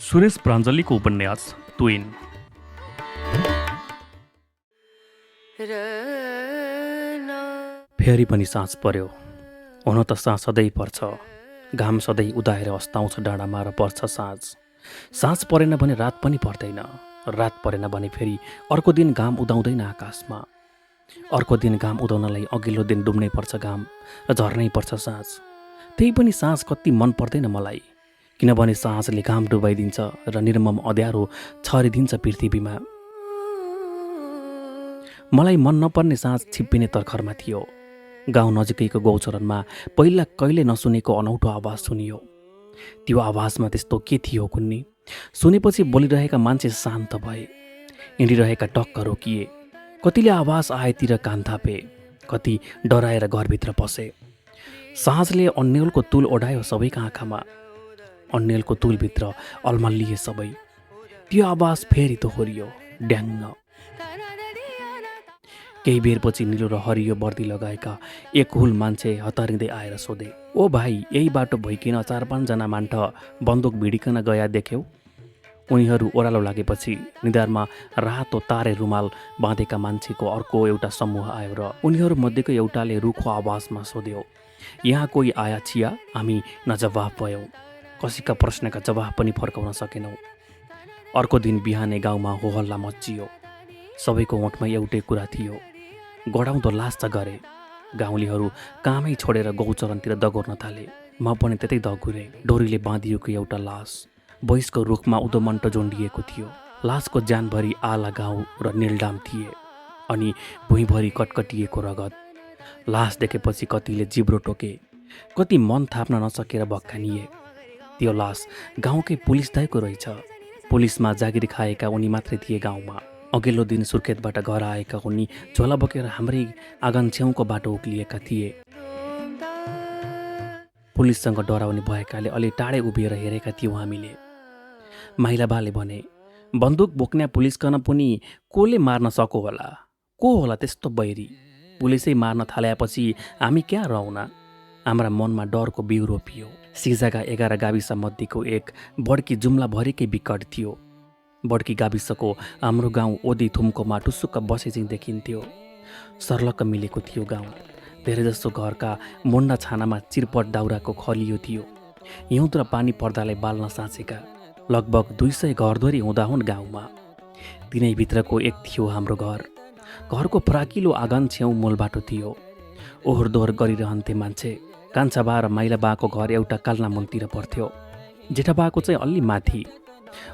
सुरेश प्राञ्जलीको उपन्यास ट्विन। फेरि पनि साँझ पर्यो। हुन त साँझ सधैँ पर्छ। घाम सधैँ उदाएर अस्ताउँछ डाँडामा र पर्छ साँझ। साँझ परेन भने रात पनि पर्दैन। रात परेन भने फेरि अर्को दिन घाम उदाउँदैन आकाशमा। अर्को दिन घाम उदाउनलाई अघिल्लो दिन डुब्नै पर्छ घाम र झर्नै पर्छ साँझ। त्यही पनि साँझ कति मन पर्दैन मलाई, किनभने साँझले घाम डुबाइदिन्छ र निर्मम अँध्यारो छरिदिन्छ पृथ्वीमा। मलाई मन नपर्ने साँझ छिप्पिने तर्खरमा थियो। गाउँ नजिकैको गौचरणमा पहिला कहिले नसुनेको अनौठो आवाज सुनियो। त्यो आवाजमा त्यस्तो के थियो कुन्नी? सुनेपछि बोलिरहेका मान्छे शान्त भए, हिँडिरहेका टक्क रोकिए। कतिले आवाज आएतिर कान थापे, कति डराएर घरभित्र पसे। साँझले अन्यलको तुल ओढायो सबैका आँखामा। अन्यलको तुलभित्र अल्मलिए सबै। त्यो आवाज फेरि दोहोरियो, ड्याङ्ग। केही बेरपछि निलो र हरियो वर्दी लगाएका एक हुल मान्छे हतारिँदै आएर सोधे, ओ भाइ, यही बाटो भइकन 4-5 जना मान्ठ बन्दुक भिडिकन गया देख्यौ? उनीहरू ओह्रालो लागेपछि निधारमा रातो तारे रुमाल बाँधेका मान्छेको अर्को एउटा समूह आयो र उनीहरू मध्येको एउटाले रुखो आवाजमा सोध्यो, यहाँ कोही आया छिया? हामी नजवाफ भयौँ। कसैका प्रश्नका जवाफ पनि फर्काउन सकेनौँ। अर्को दिन बिहानै गाउँमा होहल्ला मच्चियो। सबैको ओठमा एउटै कुरा थियो, गडाउँदो लास त गरे। गाउँलेहरू कामै छोडेर गौचरणतिर दगोर्न थाले। म पनि त्यतै दगुरे। डोरीले बाँधिएको एउटा लास बैसको रुखमा उदोमन्ट जोडिएको थियो। लासको ज्यानभरि आला घाउ र निलडाम थिए अनि भुइँभरि कटकटिएको रगत। लास देखेपछि कतिले जिब्रो टोके, कति मन थाप्न नसकेर भक्कानिए। त्यो लास गाउँकै पुलिस दाइको रहेछ। पुलिसमा जागिर खाएका उनी मात्रै थिए गाउँमा। अघिल्लो दिन सुर्खेतबाट घर आएका उनी झोला बोकेर हाम्रै आँगन छेउको बाटो उक्लिएका थिए। पुलिससँग डराउने भएकाले अलि टाढै उभिएर हेरेका थियौँ हामीले। माइलाबाले भने, बन्दुक बोक्ने पुलिसकन पनि कोले मार्न सको होला? को होला त्यस्तो बैरी? पुलिसै मार्न थालेपछि हामी क्या रहौँना? हाम्रा मनमा डरको बिउ रोपियो। सिजाका 11 गाविस मध्येको एक बड्की जुम्लाभरिकै विकट थियो। बड्की गाविसको हाम्रो गाउँ ओदी थुम्कोमा टुसुक्क बसे चाहिँ देखिन्थ्यो। सर्लक्क मिलेको थियो गाउँ। धेरैजसो घरका मुन्डा छानामा चिरपट दाउराको खलियो थियो। हिउँद र पानी पर्दालाई बाल्न साँचेका। लगभग 200 घरधोरी हुँदा हुन् गाउँमा। तिनैभित्रको एक थियो हाम्रो घर। घरको फराकिलो आँगन छेउ मूल बाटो थियो। ओहोर दोहोर गरिरहन्थे मान्छे। कान्छा बा र माइला बाको घर एउटा काल्ना मुनतिर पर्थ्यो। जेठा बाको चाहिँ अलि माथि।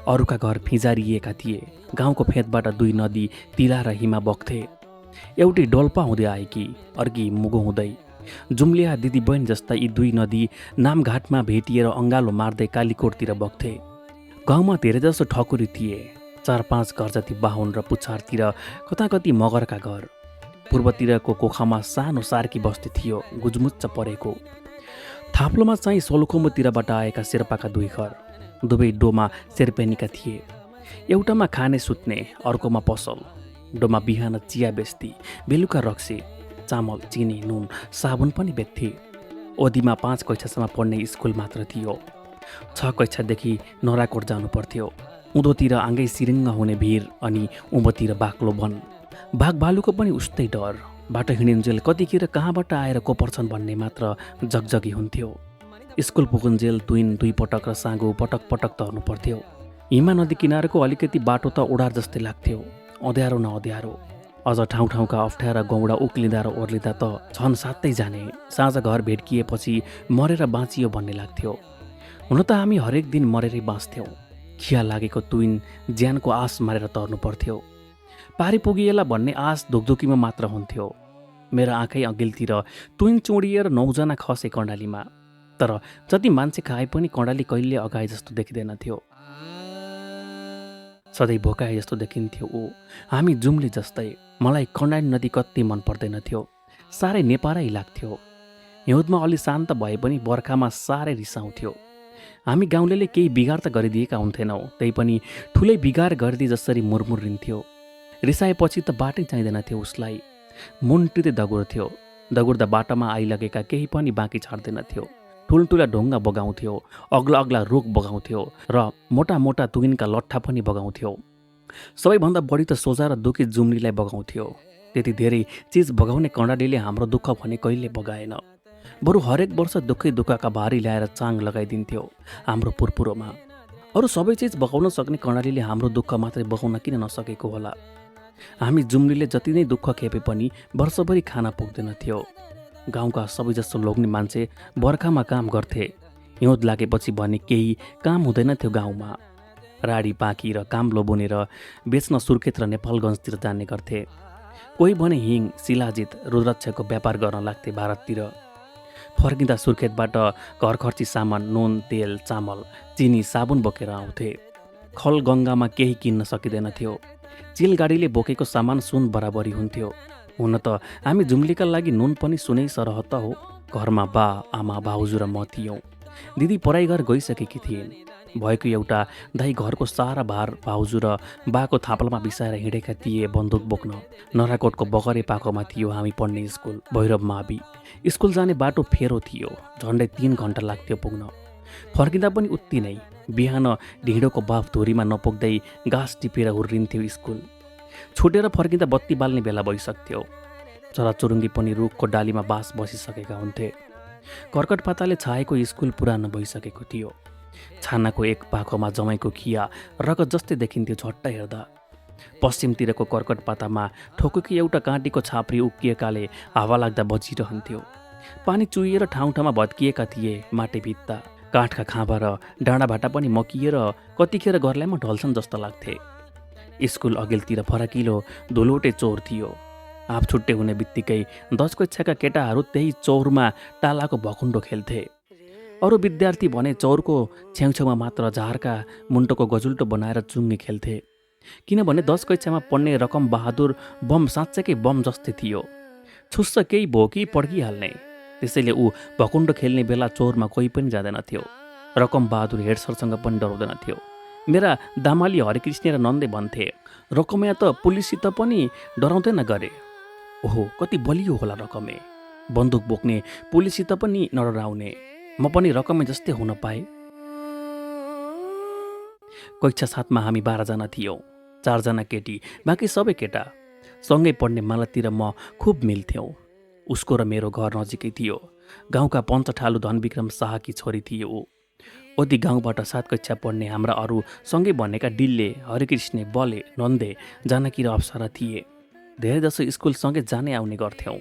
अरूका घर फिजारिएका थिए। गाउँको फेदबाट 2 नदी तिला र हिमा बग्थे। एउटी डोल्पा हुँदै आएकी, अर्की मुगो हुँदै। जुम्लिया दिदी बहिनी जस्ता यी 2 नदी नामघाटमा भेटिएर अङ्गालो मार्दै कालीकोटतिर बग्थे। गाउँमा धेरैजसो ठकुरी थिए। 4-5 घर जति बाहुन र पुछारतिर कता कति मगरका घर। पूर्वतिरको कोखामा सानो सार्की बस्ती थियो, गुजमुच्च परेको। थाप्लोमा चाहिँ सोलुखुम्बुतिरबाट आएका शेर्पाका 2 घर। दुवै डोमा शेर्पेनीका थिए। एउटामा खाने सुत्ने, अर्कोमा पसल। डोमा बिहान चिया बेच्थे, बेलुका रक्सी, चामल, चिनी, नुन, साबुन पनि बेच्थे। ओदीमा 5 कक्षासम्म पढ्ने स्कुल मात्र थियो। 6 कक्षादेखि नराकोट जानु पर्थ्यो। उँधोतिर आँगै सिरिङ्ग हुने भिर अनि उँभोतिर बाक्लो वन। बाघ भालुको पनि उस्तै डर। बाटो हिँडिन्जेल कतिखेर कहाँबाट आएर को पर्छन् भन्ने मात्र जगजगी हुन्थ्यो। स्कुल पुगुन्जेल ट्विन 2 पटक र साँगो पटक पटक तर्नु पर्थ्यो। हिमा नदी किनारको अलिकति बाटो त ओडार जस्तै लाग्थ्यो। अँध्यारो न अँध्यारो। अझ ठाउँ ठाउँका अप्ठ्यारा गौडा उक्लिँदा र ओर्लिँदा त छन् सात्तै जाने। साँझ घर भेट्किएपछि मरेर बाँचियो भन्ने लाग्थ्यो। हुन त हामी हरेक दिन मरेरै बाँच्थ्यौँ। खिया लागेको ट्विन ज्यानको आस मारेर तर्नु पर्थ्यो। पारी पुगिएला भन्ने आश धुकधुकीमा मात्र हुन्थ्यो। मेरो आँखै अघिल्तिर ट्विन चुडिएर 9 जना खसे कर्णालीमा। तर जति मान्छे खाए पनि कर्णाली कहिले अगाए जस्तो देखिँदैन थियो। सधैँ भोकाए जस्तो देखिन्थ्यो ऊ। हामी जुम्ली जस्तै। मलाई कर्णाली नदी कति मन पर्दैन थियो। साह्रै नेपारै लाग्थ्यो। हिउँदमा अलि शान्त भए पनि बर्खामा साह्रै रिसाउँथ्यो। हामी गाउँलेले केही बिगार त गरिदिएका हुन्थेनौँ, त्यही पनि ठुलै बिगार गरिदिए जसरी मुरमुरिन्थ्यो। रिसाएपछि त बाटै चाहिँदैन थियो उसलाई। मुन्टिँदै दगुर्थ्यो। दगुर्दा बाटामा आइलगेका केही पनि बाँकी छाड्दैन थियो। ठुल्ठुला ढुङ्गा बगाउँथ्यो, अग्ला अग्ला रुख बगाउँथ्यो र मोटा मोटा तुगिनका लट्ठा पनि बगाउँथ्यो। सबैभन्दा बढी त सोझा र दुखी जुम्लीलाई बगाउँथ्यो। त्यति धेरै चिज बगाउने कर्णालीले हाम्रो दुःख भने कहिले बगाएन। बरु हरेक वर्ष दुःखै दुःखका भारी ल्याएर चाङ लगाइदिन्थ्यो हाम्रो पुरपुरोमा। अरू सबै चिज बगाउन सक्ने कर्णालीले हाम्रो दुःख मात्रै बगाउन किन नसकेको होला? हामी जुम्लीले जति नै दुःख खेपे पनि वर्षभरि खाना पुग्दैन थियो। गाउँका सबैजसो लोग्ने मान्छे बर्खामा काम गर्थे। हिउँद लागेपछि भने केही काम हुँदैन थियो गाउँमा। राडी पाकी र काम्लो बुनेर बेच्न सुर्खेत र नेपालगञ्जतिर जाने गर्थे। कोही भने हिङ, शिलाजित, रुद्राक्षको व्यापार गर्न लाग्थे भारततिर। फर्किँदा सुर्खेतबाट घर खर्ची सामान नुन, तेल, चामल, चिनी, साबुन बोकेर आउँथे। खल गङ्गामा केही किन्न सकिँदैन थियो। चिलगाडीले बोकेको सामान सुन बराबरी हुन्थ्यो। हुन त हामी जुम्लीका लागि नुन पनि सुनै सरह त हो। घरमा बा, आमा, भाउजू र म थियौँ। दिदी पढाइ घर गइसकेकी थिइन्। भएको एउटा दाइ घरको सारा भार भाउजू र बाको थापलमा बिसाएर हिँडेका थिए बन्दुक बोक्न। नराकोटको बगरे पाकोमा थियो हामी पढ्ने स्कुल, भैरव मावि। स्कुल जाने बाटो फेरो थियो। झन्डै 3 घन्टा लाग्थ्यो पुग्न। फर्किँदा पनि उति नै। बिहान ढिँडोको बाफ धुरीमा नपुग्दै घाँस टिपेर हुर्रिन्थ्यो स्कुल। छुटेर फर्किँदा बत्ती बाल्ने बेला भइसक्थ्यो। चराचुरुङ्गी पनि रुखको डालीमा बास बसिसकेका हुन्थे। कर्कट पाताले छाएको स्कुल पुरानो भइसकेको थियो। छानाको एक पाखोमा जमाइको खिया रगत जस्तै देखिन्थ्यो झट्टा हेर्दा। पश्चिमतिरको कर्कट पातामा ठोकुकी एउटा काँटीको छाप्री उक्किएकाले हावा लाग्दा बजिरहन्थ्यो। पानी चुहिएर ठाउँ ठाउँमा भत्किएका थिए माटे भित्ता। काठका खाँबा र डाँडाभाटा पनि मकिएर कतिखेर घरलाइमा ढल्छन् जस्तो लाग्थे। स्कुल अघिल्तिर फराकिलो धुलोटे चौर थियो। हाफ छुट्टे हुने बित्तिकै 10 कक्षाका केटाहरू त्यही चौरमा टालाको भकुण्डो खेल्थे। अरू विद्यार्थी भने चौरको छेउछेउमा मात्र झारका मुन्टोको गजुल्टो बनाएर चुङ्गे खेल्थे। किनभने 10 कक्षामा पढ्ने रकम बहादुर बम साँच्चैकै बम जस्तै थियो। छुस्स केही भो कि पड्किहाल्ने। त्यसैले ऊ भकुण्डो खेल्ने बेला चौरमा कोही पनि जाँदैन थियो। रकम बहादुर हेड सरसँग पनि डराउँदैन थियो। मेरा दामाली हरिकृष्ण र नन्दे भन्थे, रकमया त पुलिससित पनि डराउँदैन गरे। ओहो, कति बलियो होला रकमे। बन्दुक बोक्ने पुलिससित पनि नडराउने। म पनि रकमे जस्तै हुन पाएँ। कक्षा 7 मा हामी 12 जना थियौँ। 4 जना केटी, बाँकी सबै केटा। सँगै पढ्ने मालती र म खुब मिल्थ्यौँ। उसको र मेरो घर नजिकै थियो। गाउँका पञ्चठालु धनविक्रम शाहकी छोरी थिए ऊ। ओदी गाउँबाट 7 कक्षा पढ्ने हाम्रा अरू सँगै भनेका डिल्ले, हरिकृष्ण, बले, नन्दे, जानकी र अप्सरा थिए। धेरैजसो स्कुल सँगै जाने आउने गर्थ्यौँ।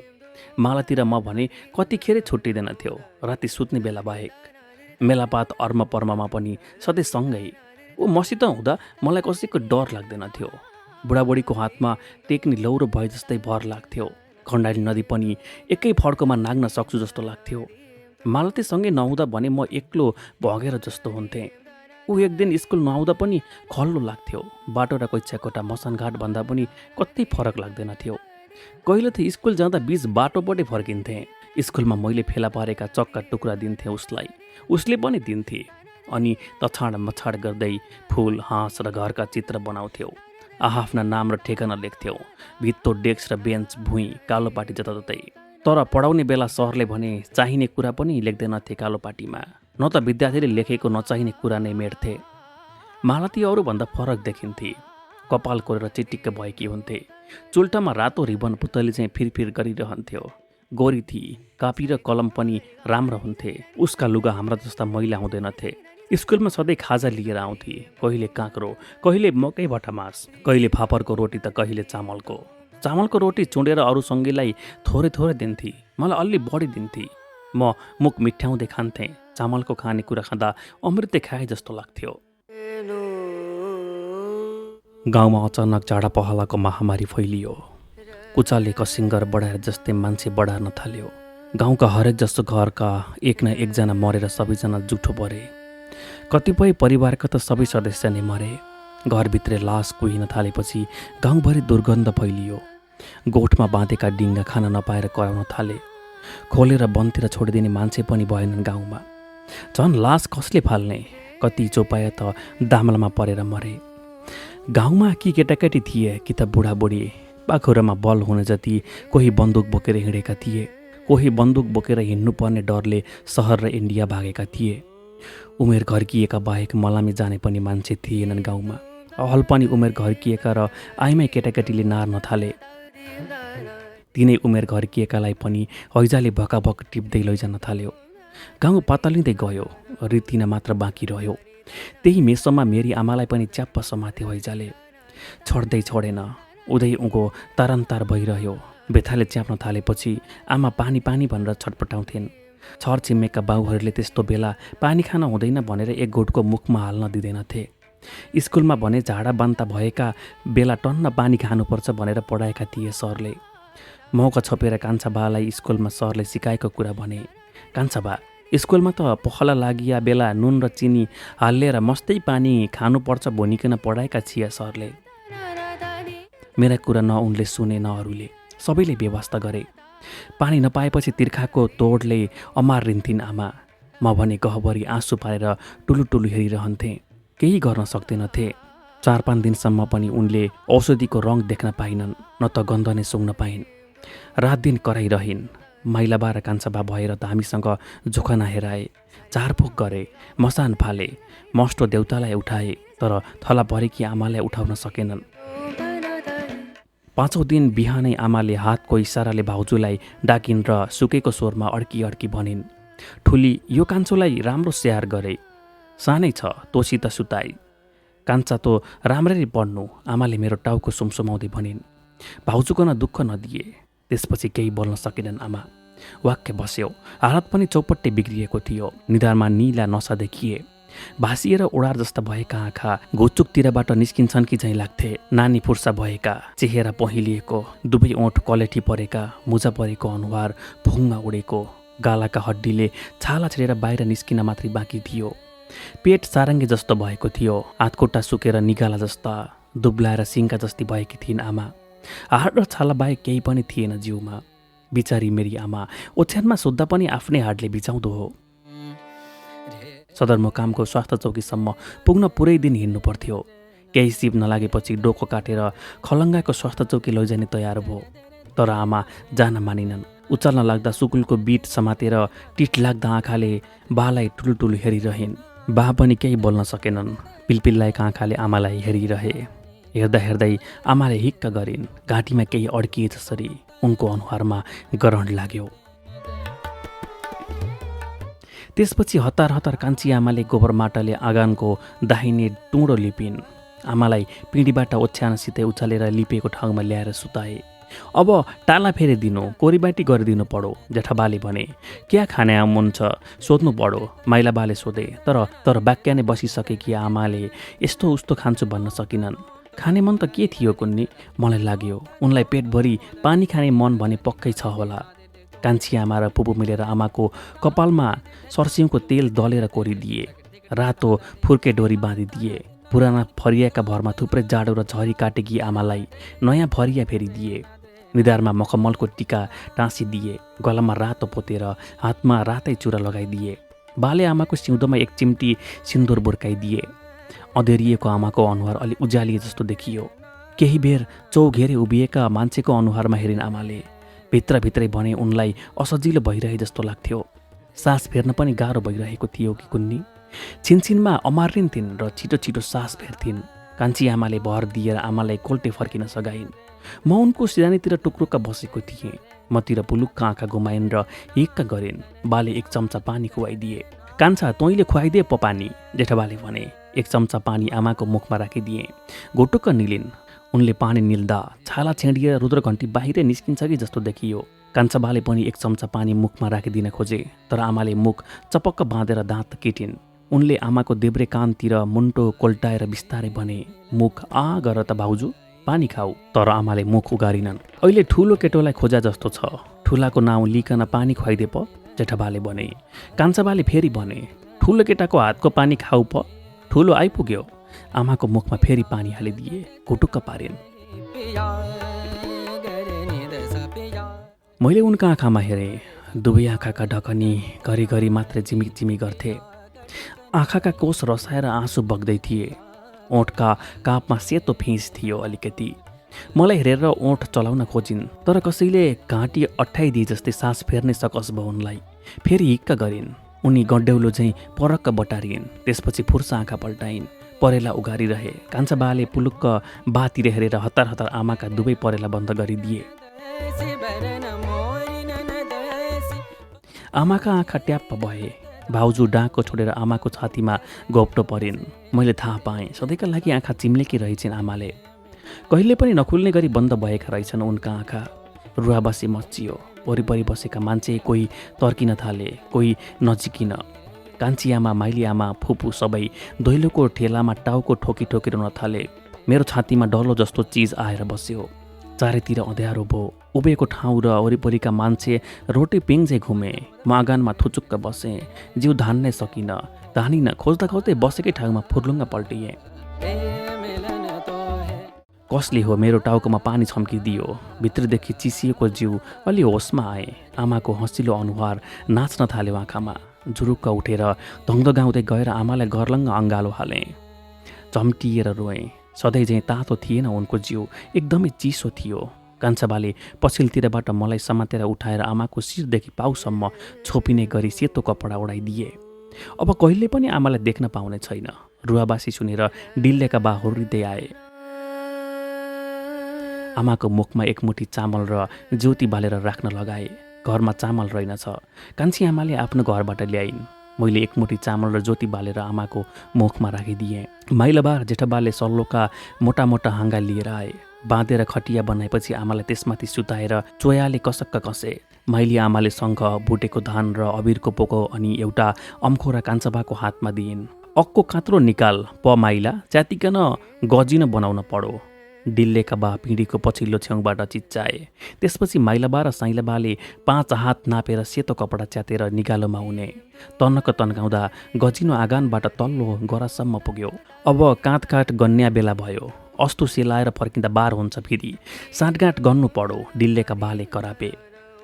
मालाती र म भने कतिखेर छुट्टिँदैन थियो, राति सुत्ने बेला बाहेक। मेलापात अर्म पर्ममा पनि सधैँ सँगै। ऊ मसित हुँदा मलाई कसैको डर लाग्दैन थियो। बुढाबुढीको हातमा टेक्नी लौरो भए जस्तै भर लाग्थ्यो। खण्डाली नदी पनि एकै फड्कोमा नाग्न सक्छु जस्तो लाग्थ्यो। मालतीसँगै नहुँदा भने म एक्लो भगेर जस्तो हुन्थेँ। ऊ एक दिन स्कुल नआउँदा पनि खल्लो लाग्थ्यो। बाटो र कक्षाकोटा मसानघाट भन्दा पनि कति फरक लाग्दैन थियो। कहिले त स्कुल जाँदा बीच बाटोबाटै फर्किन्थेँ। स्कुलमा मैले फेला पारेका चक्का टुक्रा दिन्थेँ उसलाई, उसले पनि दिन्थे। अनि तछाड मछाड गर्दै फुल, हाँस र घरका चित्र बनाउँथ्यौ। आफ्ना नाम र ठेगाना लेख्थ्यौँ। भित्तो, डेस्क र बेन्च, भुइँ, कालोपाटी जताततै। तर पढाउने बेला सरले भने चाहिने कुरा पनि लेख्दैनथे कालोपाटीमा। न त विद्यार्थीले लेखेको नचाहिने कुरा नै मेट्थे। मालती अरूभन्दा फरक देखिन्थे। कपाल कोरेर चिटिक्क भएकी हुन्थे। चुल्टामा रातो रिबन पुतली चाहिँ फिरफिर गरिरहन्थ्यो। गोरी थिए। कापी र कलम पनि राम्रो हुन्थे। उसका लुगा हाम्रा जस्ता मैला हुँदैनथे। स्कुलमा सधैँ खाजा लिएर आउँथे। कहिले काँक्रो, कहिले मकै भटमास, कहिले फापरको रोटी त कहिले चामलको। चामलको रोटी चुँडेर अरू सँगैलाई थोरै थोरै दिन्थे। मलाई अलि बढी दिन्थे। म मुख मिठ्याउँदै खान्थेँ। चामलको खानेकुरा खाँदा अमृतै खाए जस्तो लाग्थ्यो। गाउँमा अचानक जाडा पहलाको महामारी फैलियो। कुचाले कसिङ्गर बढाएर जस्तै मान्छे बढार्न थाल्यो। गाउँका हरेक जस्तो घरका एक न एकजना मरेर सबैजना जुठो परे। कतिपय परिवारका त सबै सदस्य नै मरे। घरभित्रै लास कुहिन थालेपछि गाउँभरि दुर्गन्ध फैलियो। गोठमा बाँधेका डिङ्गा खान नपाएर कराउन थाले। खोलेर वनतिर छोडिदिने मान्छे पनि भएनन् गाउँमा। झन् लास कसले फाल्ने? कति चोपाए त दामलामा परेर मरे। गाउँमा कि केटाकेटी थिए कि त बुढाबुढी। पाखुरामा बल हुने जति कोही बन्दुक बोकेर हिँडेका थिए। कोही बन्दुक बोकेर हिँड्नुपर्ने डरले सहर र इन्डिया भागेका थिए। उमेर घर्किएका बाहेक मलामी जाने पनि मान्छे थिएनन् गाउँमा। हल पनि उमेर घर्किएका र आइमै केटाकेटीले नार्न थाले। तिनै उमेर घर्किएकालाई पनि हैजाले भकाभक टिप्दै लैजान थाल्यो। गाउँ पातलिँदै गयो, रितिना मात्र बाँकी रह्यो। त्यही मेसोमा मेरी आमालाई पनि च्याप्प समात्यो हैजाले। छोड्दै छोडेन, उदै उँगो तारन्तार भइरह्यो। बेथाले च्याप्न थालेपछि आमा पानी पानी भनेर छटपटाउँथिन्। छर छिमेकका बाउहरूले त्यस्तो बेला पानी खान हुँदैन भनेर एक घोटको मुखमा हाल्न दिँदैनथे। स्कुलमा भने झाडा बान्ता भएका बेला टन्न पानी खानुपर्छ भनेर पढाएका थिए सरले। मौका छोपेर कान्छा बालाई स्कुलमा सरले सिकाएको कुरा भने, कान्छा बा स्कुलमा त पखला लागिया बेला नुन र चिनी हालेर मस्तै पानी खानुपर्छ भनिकन पढाएका थिए सरले। मेरा कुरा न उनले सुने न अरूले, सबैले व्यवस्था गरे। पानी नपाएपछि तिर्खाको तोडले अमारिन्थिन् आमा। म भने गहभरि आँसु पारेर टुलुटुलु हेरिरहन्थेँ, केही गर्न सक्दैनथे। 4-5 दिनसम्म पनि उनले औषधिको रङ देख्न पाइनन्, न त गन्ध नै सुँग्न पाइन्। रात दिन कराइरहन्। माइलाबा र कान्छाबा भएर त हामीसँग जोखना हेराए, झारफुक गरे, मसान फाले, मस्टो देउतालाई उठाए, तर थला परेकी आमालाई उठाउन सकेनन्। 5औं दिन बिहानै आमाले हातको इसाराले भाउजूलाई डाकिन् र सुकेको स्वरमा अड्की अड्की भनिन्, ठुली यो कान्छोलाई राम्रो स्याहार गरे, सानै छ तोसित सुताई। कान्छा त राम्ररी पढ्नु, आमाले मेरो टाउको सुमसुमाउँदै भनिन्। भाउजूको न दुःख नदिए। त्यसपछि केही बोल्न सकेनन् आमा। वाक्य बस्यो। हालत पनि चौपट्टै बिग्रिएको थियो। निधारमा निला नसा देखिए। भासिएर ओडार जस्ता भएका आँखा घोचुकतिरबाट निस्किन्छन् कि झैँ लाग्थे। नानी फुर्सा भएका, चेहेरा पहिलिएको, दुवै ओठ कलेठी परेका, मुजा परेको अनुहार फुङ्गा उडेको, गालाका हड्डीले छाला छेडेर बाहिर निस्किन मात्रै बाँकी थियो। पेट सारङ्गे जस्तो भएको थियो। हातखुट्टा सुकेर निगाला जस्ता, दुब्लाएर सिङ्का जस्ती भएकी थिइन् आमा। हाड र छाला बाहेक केही पनि थिएन जिउमा। बिचारी मेरी आमा ओछ्यानमा सुत्दा पनि आफ्नै हाडले बिचाउँदो हो। सदरमुकामको स्वास्थ्य चौकीसम्म पुग्न पुरै दिन हिँड्नु पर्थ्यो। केही सिप नलागेपछि डोको काटेर खलङ्गाको स्वास्थ्य चौकी लैजाने तयार भयो। तर आमा जान मानिनन्। उचाल्न लाग्दा सुकुलको बिट समातेर टिट लाग्दा आँखाले बालाई टुलटुल हेरिरहन्। बा पनि केही बोल्न सकेनन्। पिलपिल्लाएका आँखाले आमालाई हेरिरहे। हेर्दा हेर्दै आमाले हिक्क गरिन्। घाँटीमा केही अड्किए जसरी उनको अनुहारमा ग्रहण लाग्यो। त्यसपछि हतार हतार कान्छी आमाले गोबर माटाले आँगनको दाहिने टुँडो लिपिन्। आमालाई पिँढीबाट ओछ्यानसितै उचालेर लिपेको ठाउँमा ल्याएर सुताए। अब टाला फेरिदिनु, कोरीबाटी गरिदिनु पढो, जेठाबाले भने। क्या खाने मन छ सोध्नु पढो, माइलाबाले सोधे। तर वाक्य नै बसिसकेकी आमाले यस्तो उस्तो खान्छु भन्न सकिनन्। खाने मन त के थियो कुन्नी, मलाई लाग्यो उनलाई पेटभरि पानी खाने मन भने पक्कै छ होला। कान्छी आमा र पुपु मिलेर आमाको कपालमा सर्सिउँको तेल दलेर कोरिदिए। रातो फुर्के डोरी बाँधिदिए। पुराना फरियाका भरमा थुप्रै जाडो र झरी काटेकी आमालाई नयाँ फरिया फेरिदिए। निधारमा मखमलको टिका टाँसिदिए। गलामा रातो पोतेर हातमा रातै चुरा लगाइदिए। बाले आमाको सिउँदोमा एक चिम्टी सिन्दुर बुर्काइदिए। अँधेरिएको आमाको अनुहार अलि उज्यालिए जस्तो देखियो। केही बेर चौघेरे उभिएका मान्छेको अनुहारमा हेरिन् आमाले। भित्रभित्रै भने उनलाई असजिलो भइरहे जस्तो लाग्थ्यो। सास फेर्न पनि गाह्रो भइरहेको थियो कि कुन्नी। छिनछिनमा अमारिन्थिन् र छिटो छिटो सास फेर्थिन्। कान्छी आमाले भर दिएर आमालाई कोल्टे फर्किन सघाइन्। म उनको सिरानीतिर टुक्रुक्क बसेको थिएँ। मतिर पुलुक्क आँखा घुमाइन् र हिक्क गरिन्। बाले एक चम्चा पानी खुवाइदिए। कान्छा तैँले खुवाइदिए पानी, जेठाबाले भने। एक चम्चा पानी आमाको मुखमा राखिदिए। घोटुक्क निलिन्। उनले पानी निल्दा छाला छेडिएर रुद्रघन्टी बाहिरै निस्किन्छ कि जस्तो देखियो। कान्छा बाले पनि एक चम्चा पानी मुखमा राखिदिन खोजे, तर आमाले मुख चपक्क बाँधेर दाँत किटिन्। उनले आमाको देब्रे कानतिर मुन्टो कोल्टाएर बिस्तारै भने, मुख आ गर त भाउजू, पानी खाऊ। तर आमाले मुख उगारिनन्। अहिले ठुलो केटोलाई खोजा जस्तो छ, ठुलाको नाउँ लिकन पानी खुवाइदे प, जेठाबाले भने। कान्छा बाले फेरि भने, ठुलो केटाको हातको पानी खाऊ प। ठुलो आइपुग्यो। आमाको मुखमा फेरि पानी हालिदिए। घुटुक्क पारिन्। मैले उनका आँखामा हेरेँ। दुवै आँखाका ढकनी घरिघरि मात्रै झिमिक झिमिक गर्थे। आँखाका कोष रसाएर आँसु बग्दै थिए। ओठका कापमा सेतो फिँस थियो अलिकति। मलाई हेरेर ओठ चलाउन खोजिन्, तर कसैले घाँटी अट्ठाइदिए जस्तै सास फेर्ने सकस भयो उनलाई। फेरि हिक्क गरिन्। उनी गड्डेउलो झैँ परक्क बटारिन्। त्यसपछि फुर्सा आँखा पल्टाइन्। परेला उघारिरहे। कान्छा बाले पुलुक्क बातिर हेरेर हतार हतार आमाका दुवै परेला बन्द गरिदिए। आमाका आँखा ट्याप्प भए। भाउजू डाँको छोडेर आमाको छातीमा घोप्टो परिन्। मैले थाहा पाएँ, सधैँका लागि आँखा चिम्लेकी रहेछन् आमाले। कहिले पनि नखुल्ने गरी बन्द भएका रहेछन् उनका आँखा। रुवाबासी मच्चियो। वरिपरि बसेका मान्छे कोही तर्किन थाले, कोही नजिकिन। कान्छी आमा, माइली आमा, फुपू सबै दैलोको ठेलामा टाउको ठोकी ठोकी रुन थाले। मेरो छातीमा डल्लो जस्तो चिज आएर बस्यो। चारैतिर अँध्यारो भयो। उभिएको ठाउँ र वरिपरिका मान्छे रोटी पिङझै घुमे। म आँगनमा थुचुक्क बसेँ। जिउ धान्नै सकिनँ। धानिनँ। खोज्दा खोज्दै बसेकै ठाउँमा फुर्लुङ्ग पल्टिएँ। कसले हो मेरो टाउकोमा पानी छम्किदियो। भित्रदेखि चिसिएको जिउ अलि होसमा आए। आमाको हँसिलो अनुहार नाच्न थाल्यो आँखामा। जुरुक्क उठेर धङ्दगाउँदै गएर आमालाई गर्लङ्ग अँगालो हालेँ। चम्टिएर रोएँ। सधैँ झैँ तातो थिएन उनको जिउ, एकदमै चिसो थियो। कान्छा बाले पछिल्लोतिरबाट मलाई समातेर उठाएर आमाको शिरदेखि पाउसम्म छोपिने गरी सेतो कपडा ओढाइदिए। अब कहिले पनि आमालाई देख्न पाउने छैन। रुवाबासी सुनेर डिल्लेका बा हुर्रिँदै आए। आमाको मुखमा एक मुठी चामल र ज्योति बालेर राख्न लगाए। घरमा चामल रहेनछ। कान्छी आमाले आफ्नो घरबाट ल्याइन्। मैले एक मुठी चामल र ज्योति बालेर आमाको मुखमा राखिदिएँ। माइलाबा र जेठाबाले सल्लोका मोटा मोटा हाँगा लिएर आए। बाँधेर खटिया बनाएपछि आमालाई त्यसमाथि सुताएर चोयाले कसक्क कसे। माइली आमाले शङ्ख, भुटेको धान र अबिरको पोको अनि एउटा अम्खोरा कान्छाबाको हातमा दिइन्। अक्को कात्रो निकाल प माइला, च्यातिकन गजिन बनाउन पढो। डिल्लेका बा पिँढीको पछिल्लो छेउबाट चिच्चाए। त्यसपछि माइलाबा र साइलाबाले 5 हात नापेर सेतो कपडा च्यातेर निगालोमा हुने। तन्नक तन्काउँदा गजिनो आँगनबाट तल्लो गरासम्म पुग्यो। अब काँधकाट गन्या बेला भयो। अस्तो सेलाएर फर्किँदा बार हुन्छ फेरि। साँठगाँठ गर्नु पढो। डिल्लेका बाले करापे।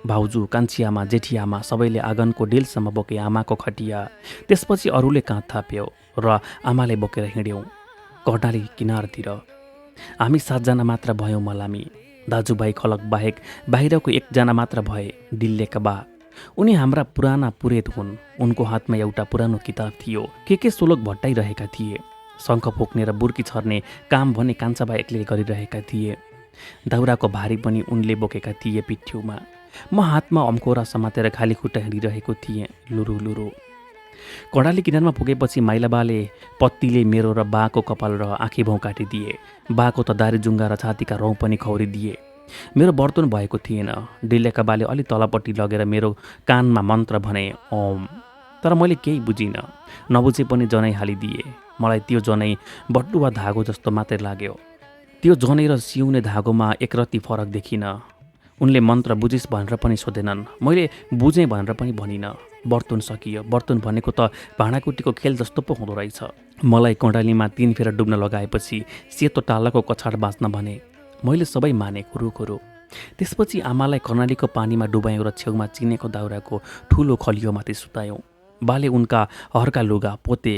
भाउजू, कान्छी आमा, जेठी आमा सबैले आँगनको डेलसम्म बोके आमाको खटिया। त्यसपछि अरूले काँध थाप्यो र आमाले बोकेर हिँड्यौँ कर्णाली किनारतिर। हामी 7 जना मात्र भयौँ मलामी। दाजुभाइ खलक बाहेक बाहिरको 1 जना मात्र भए, डिल्लेका बा। उनी हाम्रा पुराना पुरेत हुन्। उनको हातमा एउटा पुरानो किताब थियो। के सोलोक भट्टाइरहेका थिए। शङ्ख फुक्ने र बुर्की छर्ने काम भने कान्छाबा एक्लै गरिरहेका थिए। दाउराको भारी पनि उनले बोकेका थिए पिठ्यौमा। म हातमा अम्कोरा समातेर खाली खुट्टा हिँडिरहेको थिएँ, लुरु लुरु। कर्णाली किनारमा पुगेपछि माइलाबाले पत्तीले मेरो र बाको कपाल र आँखी भाउ काटिदिए। बाको त दारी जुङ्गा र छातीका रौँ पनि खौरिदिए। मेरो वर्तन भएको थिएन। डिल्लेका बाले अलि तलपट्टि लगेर मेरो कानमा मन्त्र भने, ओम। तर मैले केही बुझिनँ। नबुझे पनि जनै हालिदिए। मलाई त्यो जनै बटुवा धागो जस्तो मात्रै लाग्यो। त्यो जनै र सिउने धागोमा एकरत्ती फरक देखिनँ। उनले मन्त्र बुझिस् भनेर पनि सोधेनन्। मैले बुझेँ भनेर पनि भनिनँ। बर्तन सकियो। बर्तन भनेको त भाँडाकुटीको खेल जस्तो पो हुँदो रहेछ। मलाई कर्णालीमा 3 फेर डुब्न लगाएपछि सेतो टालाको कछाड बाँच्न भने। मैले सबै माने खुरुखुरु। त्यसपछि आमालाई कर्णालीको पानीमा डुबायौँ र छेउमा चिनेको दाउराको ठुलो खलियोमाथि सुतायौँ। बाले उनका हर्का लुगा, पोते,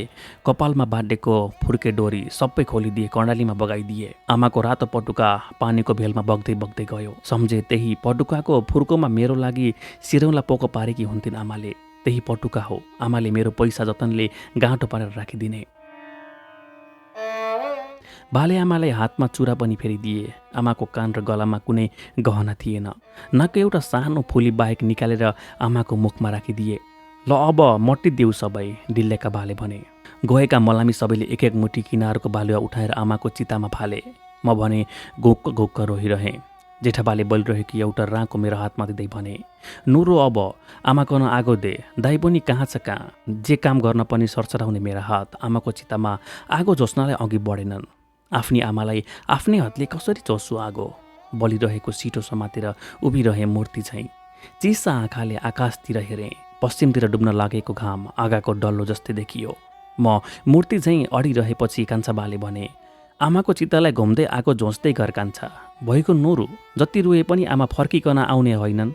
कपालमा बाँडेको फुर्के डोरी सबै खोलिदिए, कर्णालीमा बगाइदिए। आमाको रातो पटुका पानीको भेलमा बग्दै बग्दै गयो। सम्झे त्यही पटुकाको फुर्कोमा मेरो लागि सिरौला पोको पारेकी हुन्थिन् आमाले। त्यही पटुका हो। आमाले मेरो पैसा जतनले गाँठो पारेर राखिदिने। बाले आमालाई हातमा चुरा पनि फेरिदिए। आमाको कान र गलामा कुनै गहना थिएन। नक एउटा सानो फुली बाहेक निकालेर आमाको मुखमा राखिदिए। ल अब मट्टिदेऊ सबै, डिल्लेका बाले भने। गएका मलामी सबैले एक मुठी किनारको बालुवा उठाएर आमाको चितामा फाले। म भने घोक्क घोक्क रोइरहेँ। जेठाबाले बोलिरहेको एउटा राँको मेरो हातमा दिँदै भने, नुरो अब आमाको न आगो दे। दाइ पनि कहाँ छ कहाँ। जे काम गर्न पनि सरसराउने मेरा हात आमाको चितामा आगो जोस्नलाई अघि बढेनन्। आफ्नी आमालाई आफ्नै हातले कसरी जोस्छु आगो। बलिरहेको सिटो समातेर उभिरहे मूर्ति झैँ। चिसा आँखाले आकाशतिर हेरेँ। पश्चिमतिर डुब्न लागेको घाम आगाको डल्लो जस्तै देखियो। म मूर्ति झैँ अडिरहेपछि कान्छा बाले भने, आमाको चित्तालाई घुम्दै आगो जोस्दै गर कान्छा। भएको नोरु, जति रोए पनि आमा फर्किकन आउने होइनन्।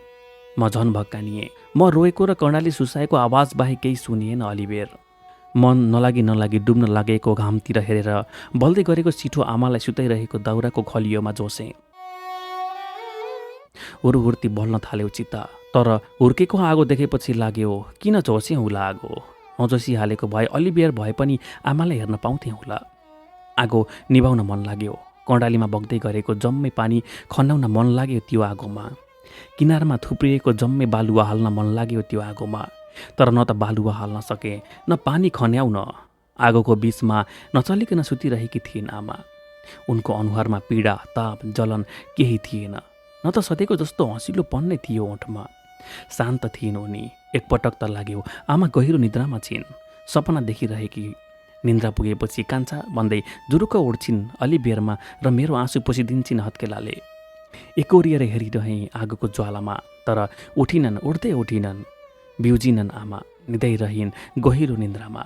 म झन भक्कानिएँ। म रोएको र कर्णाली सुसाएको आवाज बाहेक केही सुनिएन अलिबेर। मन नलागी डुब्न लागेको घामतिर हेरेर बल्दै गरेको सिठो आमालाई सुताइरहेको दाउराको खलियोमा जोसेँ। हुरहुर्ती बल्न थाल्यो चित्त, तर हुर्केको आगो देखेपछि लाग्यो किन जोसेँ होला आगो। नजोसिहालेको भए अलि बेर भए पनि आमालाई हेर्न पाउँथेँ होला। आगो निभाउन मन लाग्यो। कर्णालीमा बग्दै गरेको जम्मै पानी खन्याउन मन लाग्यो त्यो आगोमा। किनारमा थुप्रिएको जम्मै बालुवा हाल्न मन लाग्यो त्यो आगोमा। तर न त बालुवा हाल्न सके न पानी खन्याउन। आगोको बीचमा नचलिकन सुतिरहेकी थिइन् आमा। उनको अनुहारमा पीडा, ताप, जलन केही थिएन। न त सधैँको जस्तो हँसिलो पन्नै थियो ओठमा। शान्त थिइन् उनी। एकपटक त लाग्यो आमा गहिरो निद्रामा छिन्, सपना देखिरहेकी। निन्द्रा पुगेपछि कान्छा भन्दै जुरुक्क उड्छिन् अलि बेरमा र मेरो आँसु पुछिदिन्छन् हत्केलाले। एकोरिएर हेरिरहेँ आगोको ज्वालामा, तर उठिनन्, उठ्दै उठिनन्। बिउजिनन् आमा, निदाइरहन् गहिरो निन्द्रामा।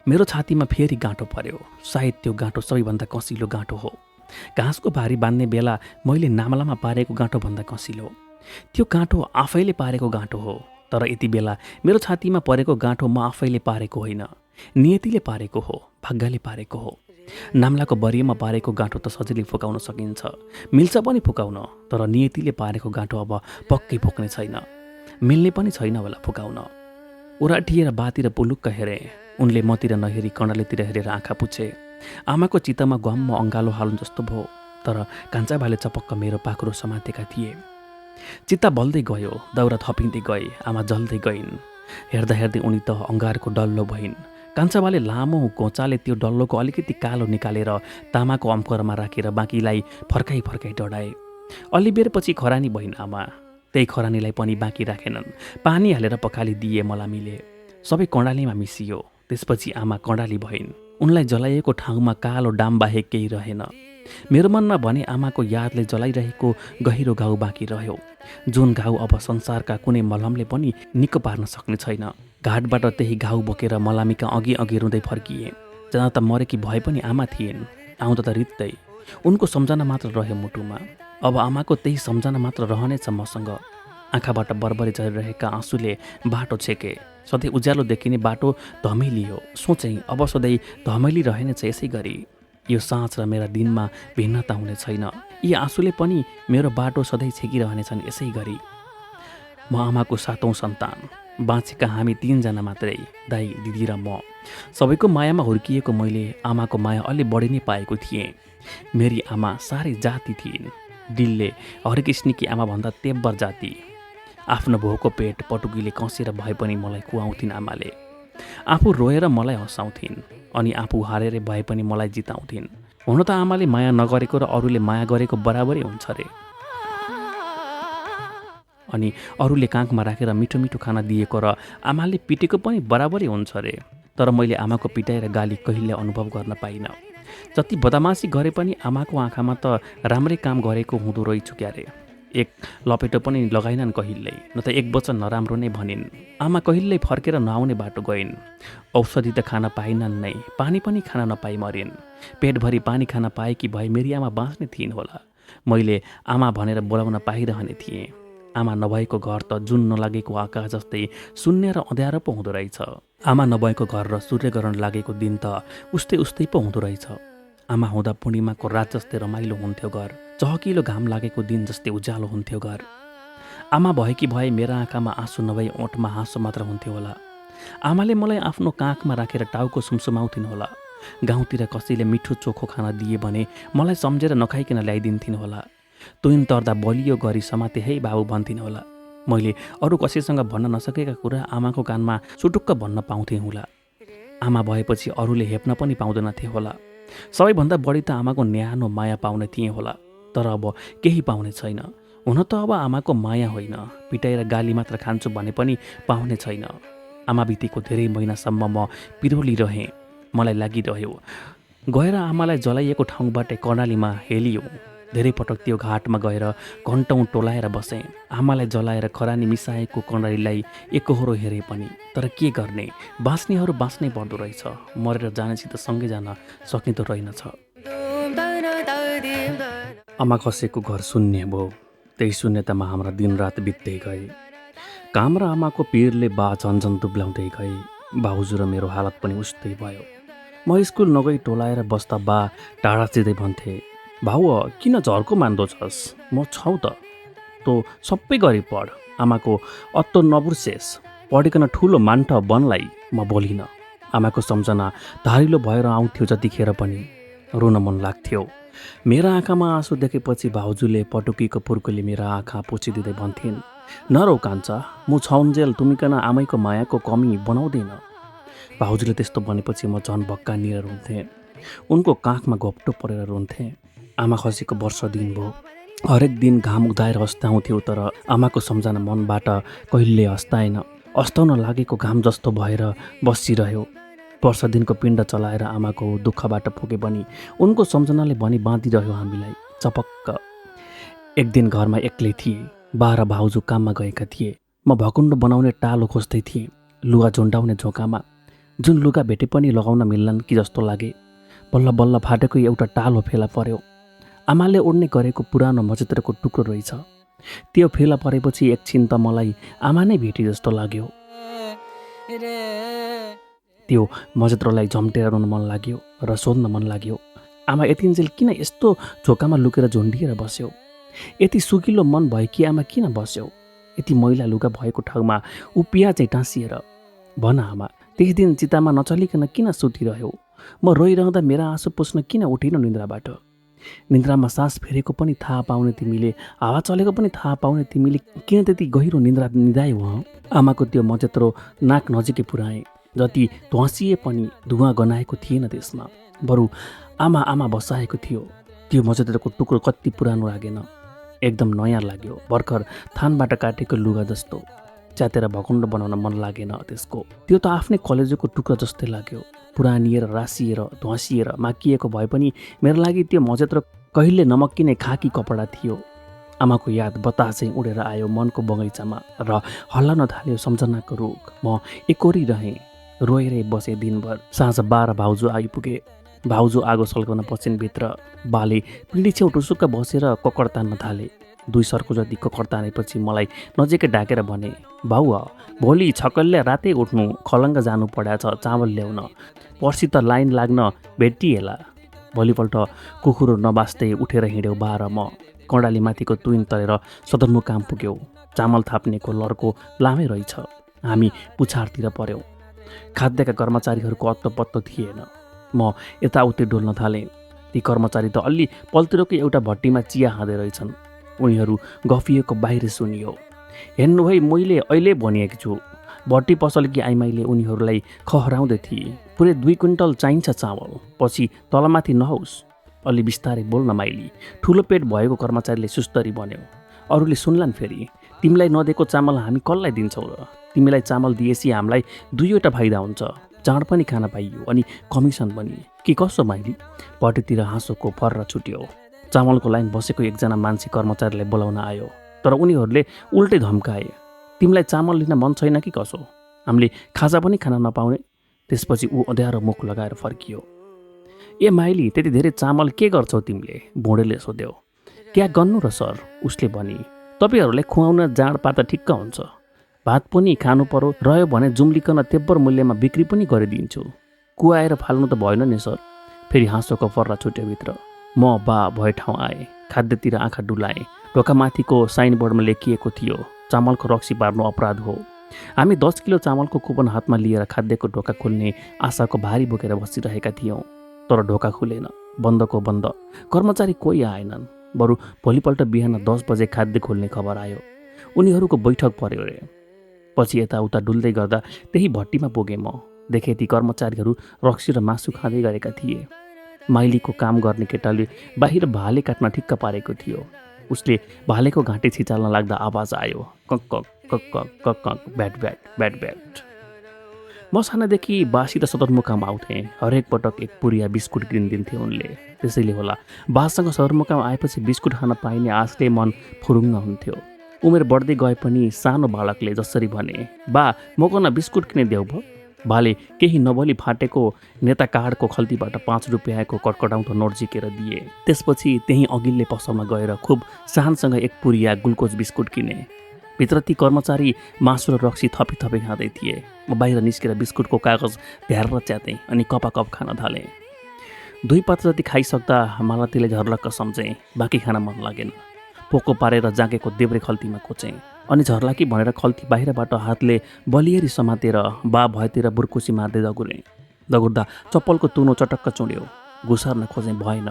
मेरो छातीमा फेरि गाँठो पर्यो। सायद त्यो गाँठो सबैभन्दा कसिलो गाँठो हो। घाँसको भारी बाँध्ने बेला मैले नामलामा पारेको गाँठोभन्दा कसिलो। त्यो गाँठो आफैले पारेको गाँठो हो। तर यति बेला मेरो छातीमा परेको गाँठो म आफैले पारेको होइन, नियतिले पारेको हो, भाग्यले पारेको हो। नाम्लाको बरियामा पारेको गाँठो त सजिलै फुकाउन सकिन्छ, मिल्छ पनि फुकाउन। तर नियतिले पारेको गाँठो अब पक्कै फुक्ने छैन, मिल्ने पनि छैन होला फुकाउन। उराटिएर बातिर पुलुक्क हेरेँ। उनले मतिर नहेरी कर्णालीतिर हेरेर आँखा पुछे। आमाको चित्तमा गममा अँगालो हाल्नु जस्तो भयो। तर कान्छा भाइले चपक्क मेरो पाखुरो समातेका थिए। चित्ता बल्दै गयो, दाउरा थपिँदै गए, आमा जल्दै गइन्। हेर्दा हेर्दै उनी त अङ्गारको डल्लो भइन्। कान्छाबाले लामो घोचाले त्यो डल्लोको अलिकति कालो निकालेर तामाको अम्करमा राखेर बाँकीलाई फर्काइ फर्काइ डढाए। अलि बेरपछि खरानी भइन् आमा। त्यही खरानीलाई पनि बाँकी राखेनन्, पानी हालेर पखालिदिए मलामीले। सबै कर्णालीमा मिसियो। त्यसपछि आमा कर्णाली भइन्। उनलाई जलाइएको ठाउँमा कालो डाम बाहेक केही रहेन। मेरो मनमा भने आमाको यादले जलाइरहेको गहिरो घाउ बाँकी रह्यो, जुन घाउ अब संसारका कुनै मलमले पनि निको पार्न सक्ने छैन। घाटबाट त्यही घाउ बोकेर मलामीका अघि अघि रुँदै फर्किए। जाँदा त मरेकी भए पनि आमा थिइन्, आउँदा त रित्तै। उनको सम्झना मात्र रह्यो मुटुमा। अब आमाको त्यही सम्झना मात्र रहनेछ मसँग। आँखाबाट बरबरी झरिरहेका आँसुले बाटो छेके। सधैँ उज्यालो देखिने बाटो धमिलियो। सोचेँ अब सधैँ धमिली रहेनेछ यसै गरी। यो साँझ र मेरा दिनमा भिन्नता हुने छैन। यी आँसुले पनि मेरो बाटो सधैँ छेकिरहनेछन् यसै गरी। म आमाको 7औं सन्तान। बाँचेका हामी 3 जना मात्रै, दाइ, दिदी र म। सबैको मायामा हुर्किएको मैले आमाको माया अलि बढी नै पाएको थिएँ। मेरी आमा साह्रै जाति थिइन्। डिलले हरिकृष्णकी आमाभन्दा तेब्बर जाति। आफ्नो भोको पेट पटुकीले कसेर भए पनि मलाई खुवाउँथिन् आमाले। आफू रोएर मलाई हँसाउँथिन्, अनि आफू हारेर भए पनि मलाई जिताउँथिन्। हुन त आमाले माया नगरेको र अरूले माया गरेको बराबरै हुन्छ रे। अनि अरूले काखमा राखेर मिठो मिठो खाना दिएको र आमाले पिटेको पनि बराबरै हुन्छ रे। तर मैले आमाको पिटाइ र गाली कहिल्यै अनुभव गर्न पाइनँ। जति बदमासी गरे पनि आमाको आँखामा त राम्रै काम गरेको हुँदो रहेछु क्यारे। एक लपेटो पनि लगाइनन् कहिल्यै, न त एक वचन नराम्रो नै भनिन्। आमा कहिल्यै फर्केर नआउने बाटो गइन्। औषधि त खान पाइनन् नै, पानी पनि खान नपाई मरिन्। पेटभरि पानी खान पाएकी भए मेरी आमा बाँच्ने थिइन् होला। मैले आमा भनेर बोलाउन पाइरहने थिएँ। आमा नभएको घर त जुन नलागेको आकाश जस्तै शून्य र अँध्यारो पो हुँदो रहेछ। आमा नभएको घर र सूर्यग्रहण लागेको दिन त उस्तै उस्तै पो हुँदो रहेछ। आमा हुँदा पूर्णिमाको रात जस्तै रमाइलो हुन्थ्यो घर। चहकिलो घाम लागेको दिन जस्तै उज्यालो हुन्थ्यो घर। आमा भएकी भए मेरा आँखामा आँसु नभई ओठमा हाँसो मात्र हुन्थ्यो होला। आमाले मलाई आफ्नो काखमा राखेर टाउको सुमसुमाउँथिन् होला। गाउँतिर कसैले मिठो चोखो खाना दिए भने मलाई सम्झेर नखाइकन ल्याइदिन्थिन् होला। तुइन तर्दा बलियो गरी समाते है बाबु भन्थिन् होला। मैले अरू कसैसँग भन्न नसकेका कुरा आमाको कानमा सुटुक्क भन्न पाउँथेँ होला। आमा भएपछि अरूले हेप्न पनि पाउँदैनथे होला। सबैभन्दा बढी त आमाको न्यानो माया पाउने थिएँ होला। तर अब केही पाउने छैन। हुन त अब आमाको माया होइन, पिटाइ र गाली मात्र खान्छु भने पनि पाउने छैन। आमा बितेको धेरै महिनासम्म म पिरोलिरहेँ। मलाई लागिरह्यो गएर आमालाई जलाइएको ठाउँबाट कर्णालीमा हेलियो। धेरै पटक त्यो घाटमा गएर घन्टौँ टोलाएर बसेँ। आमालाई जलाएर खरानी मिसाएको कर्णालीलाई एकहोरो हेरेँ पनि। तर के गर्ने, बाँच्नेहरू बाँच्नै पर्दो रहेछ। मरेर जानेसित सँगै जान सकिँदो रहेनछ। आमा खसेको घर शून्य भयो। त्यही शून्यतामा हाम्रा दिनरात बित्दै गए। काम र आमाको पिरले बा झन्झन दुब्लाउँदै गए। भाउजू र मेरो हालत पनि उस्तै भयो। म स्कुल नगई टोलाएर बस्दा बा टाढा चिँदै भन्थे, भाउ किन झर्को मान्दो छस्, म छौ त, तँ सबै गरी पढ, आमाको अत्तो नबुर्सेस, पढिकन ठुलो मान्ठ बनलाई। म बोलिनँ। आमाको सम्झना धारिलो भएर आउँथ्यो जतिखेर पनि रुन मन लाग्थ्यो। मेरा आँखामा आँसु देखेपछि भाउजूले पटुकीको पुर्कोले मेरा आँखा पोछिदिँदै भन्थिन्, नरौ कान्छा, म छाउन्जेल तुमिकन आमैको मायाको कमी बनाउँदैन। भाउजूले त्यस्तो भनेपछि म झन् भक्कानिएर रुन्थेँ। उनको काखमा घोप्टो परेर रुन्थेँ। आमा खसेको वर्ष दिन भयो। हरेक दिन घाम उदाएर अस्ताउँथ्यो, तर आमाको सम्झना मनबाट कहिले अस्ताएन। अस्ताउन लागेको घाम जस्तो भएर बसिरह्यो। वर्ष दिनको पिण्ड चलाएर आमाको दुःखबाट पुगे पनि उनको सम्झनाले भनी बाँधिरह्यो हामीलाई चपक्क। एक दिन घरमा एक्लै थिएँ। बा र भाउजू काममा गएका थिए। म भकुण्डो बनाउने टालो खोज्दै थिएँ, लुगा झुन्डाउने झोकामा। जुन लुगा भेटे पनि लगाउन मिल्लान् कि जस्तो लागे। बल्ल बल्ल फाटेको एउटा टालो फेला पर्यो। आमाले ओड्ने गरेको पुरानो मजेत्रको टुक्रो रहेछ। त्यो फेला परेपछि एकछिन त मलाई आमा नै भेटे जस्तो लाग्यो। त्यो मजेत्रोलाई झम्टेर रुन मन लाग्यो र सोध्न मन लाग्यो, आमा यतिन्जेल किन यस्तो झोकामा लुकेर झुन्डिएर बस्यौ? यति सुकिलो मन भयो कि आमा किन बस्यौ? यति मैला लुगा भएको ठाउँमा उपिया चाहिँ टाँसिएर? भन आमा, त्यही दिन चितामा नचलिकन किन सुतिरह्यौ? म रोइरहँदा मेरा आँसु पुस्न किन उठेनौ निन्द्राबाट? निन्द्रामा सास फेरेको पनि थाहा पाउने तिमीले, हावा चलेको पनि थाहा पाउने तिमीले किन त्यति गहिरो निन्द्रा निदायौ? आमाको त्यो मजेत्रो नाक नजिकै पुर्याएँ। जति ध्वासिए पनि धुवाँ गनाएको थिएन त्यसमा, बरु आमा आमा बसाएको थियो। त्यो मजेत्रको टुक्रो कति पुरानो लागेन, एकदम नयाँ लाग्यो, भर्खर थानबाट काटेको लुगा जस्तो। च्यातेर भकुण्डो बनाउन मन लागेन त्यसको। त्यो त आफ्नै कलेजोको टुक्रो जस्तै लाग्यो, पुरानिएर रासिएर ध्वासिएर माकिएको भए पनि मेरो लागि त्यो मजेत्र कहिले नमक्किने खाकी कपडा थियो। आमाको याद बतासै उडेर आयो मनको बगैँचामा र हल्लाउन थाल्यो सम्झनाको रुख। म एकोरिरहेँ, रोएरै बसेँ दिनभर। साँझ 12 भाउजू आइपुगे। भाउजू आगो सल्काउन पसिन् भित्र। बाले पिँढी छेउ टुसुक्क बसेर कक्कड तान्न थाले। 2 सर्को जति कक्कड तानेपछि मलाई नजिकै डाकेर भने, भाउ भोलि छकल्ल्या रातै उठ्नु, खलङ्ग जानु पड्याछ चामल ल्याउन, पर्सि त लाइन लाग्न भेटिएला। भोलिपल्ट कुखुरो नबास्दै उठेर हिँड्यौ बा र म। कर्णाली माथिको तुइन तरेर सदरमुकाम पुग्यौ। चामल थाप्नेको लर्को लामै रहेछ। हामी पुछारतिर पर्यौँ। खाद्यका कर्मचारीहरूको अत्तो पत्तो थिएन। म यताउति डोल्न थालेँ। ती कर्मचारी त अलि पल्तिरोको एउटा भट्टीमा चिया खाँदै रहेछन्। उनीहरू गफिएको बाहिर सुनियो। हेर्नु है, मैले अहिले भनिएको छु। भट्टी पसलकी आइमाईले उनीहरूलाई खहराउँदै थिए। पुरै 2 क्विन्टल चाहिन्छ चामल, पछि तलमाथि नहोस्। अलि बिस्तारै बोल्न माइली, ठुलो पेट भएको कर्मचारीले सुस्तरी भन्यो। अरूले सुन्लान् फेरि, तिमीलाई नदिएको चामल हामी कसलाई दिन्छौँ र? तिमीलाई चामल दिएपछि हामीलाई 2वटा फाइदा हुन्छ, चाँड पनि खान पाइयो अनि कमिसन पनि। के कसो माइली? भट्टीतिर हाँसोको फर्र छुट्यो। चामलको लाइन बसेको एकजना मान्छे कर्मचारीलाई बोलाउन आयो, तर उनीहरूले उल्टै धम्काए। तिमीलाई चामल लिन मन छैन कि कसो? हामीले खाजा पनि खान नपाउने? त्यसपछि ऊ अँध्यारो मुख लगाएर फर्कियो। ए माइली, त्यति धेरै चामल के गर्छौ तिमीले? भोडेले सोध्यो। क्या गर्नु र सर? उसले भनी, तपाईँहरूलाई खुवाउन जाँडपात ठिक्क हुन्छ। भात पनि खानु पर्यो, रह्यो भने जुम्लिकन तेब्बर मूल्यमा बिक्री पनि गरिदिन्छु। कुवाएर फाल्नु त भएन नि सर? फेरि हाँसोको फर्रा छुट्यो भित्र। म बा भए ठाउँ आएँ। खाद्यतिर आँखा डुलाएँ। ढोकामाथिको साइनबोर्डमा लेखिएको थियो, चामलको रक्सी पार्नु अपराध हो। हामी 10 किलो चामलको कुपन हातमा लिएर खाद्यको ढोका खोल्ने आशाको भारी बोकेर बसिरहेका थियौँ। तर ढोका खुलेन, बन्दको बन्द। कर्मचारी कोही आएनन्। बरु भोलिपल्ट बिहान 10 बजे खाद्य खोल्ने खबर आयो। उनीहरूको बैठक पर्यो रे। पछि यताउता डुल्दै गर्दा त्यही भट्टीमा पुगेँ म। देखेँ ती कर्मचारीहरू रक्सी र मासु खाँदै गरेका थिए। माइलीको काम गर्ने केटाले बाहिर भाले काट्न ठिक्क पारेको थियो। उसले भालेको घाँटी छिचाल्न लाग्दा आवाज आयो, cock cock cock cock cock cock, bat bat bat bat. म सानादेखि बासित सदरमुकाम आउँथेँ। हरेक पटक एक पुरिया बिस्कुट किनिदिन्थे उनले। त्यसैले होला बासँग सदरमुकाम आएपछि बिस्कुट खान पाइने आशले मन फुरुङ्ग हुन्थ्यो। उमेर बढ्दै गए पनि सानो बालकले जसरी भने, बा मकन बिस्कुट किनिदेऊ भयो। बाले केही नबोली फाटेको नेता कार्डको खल्तीबाट 5 रुपियाँको कटकटाउँदो नोट झिकेर दिए। त्यसपछि त्यही अघिल्ले पसलमा गएर खुब सानसँग एक पुरिया ग्लुकोज बिस्कुट किने। भित्र ती कर्मचारी मासु र रक्सी थपी थपी खाँदै थिए। म बाहिर निस्केर बिस्कुटको कागज भ्याएर च्यातेँ अनि कपाकप खान थालेँ। 2 पात्र जति खाइसक्दा मालतीले झर्लक्क सम्झेँ, बाँकी खान मन लागेन। पोको पारेर जाँकेको देब्रे खल्तीमा कोचेँ अनि झर्लाकी भनेर खल्ती बाहिरबाट हातले बलिएरी समातेर बा भएतिर बुर्कुसी मार्दै दगुरेँ। दगुर्दा चप्पलको तुनो चटक्क चुँड्यो। घुसार्न खोजेँ, भएन।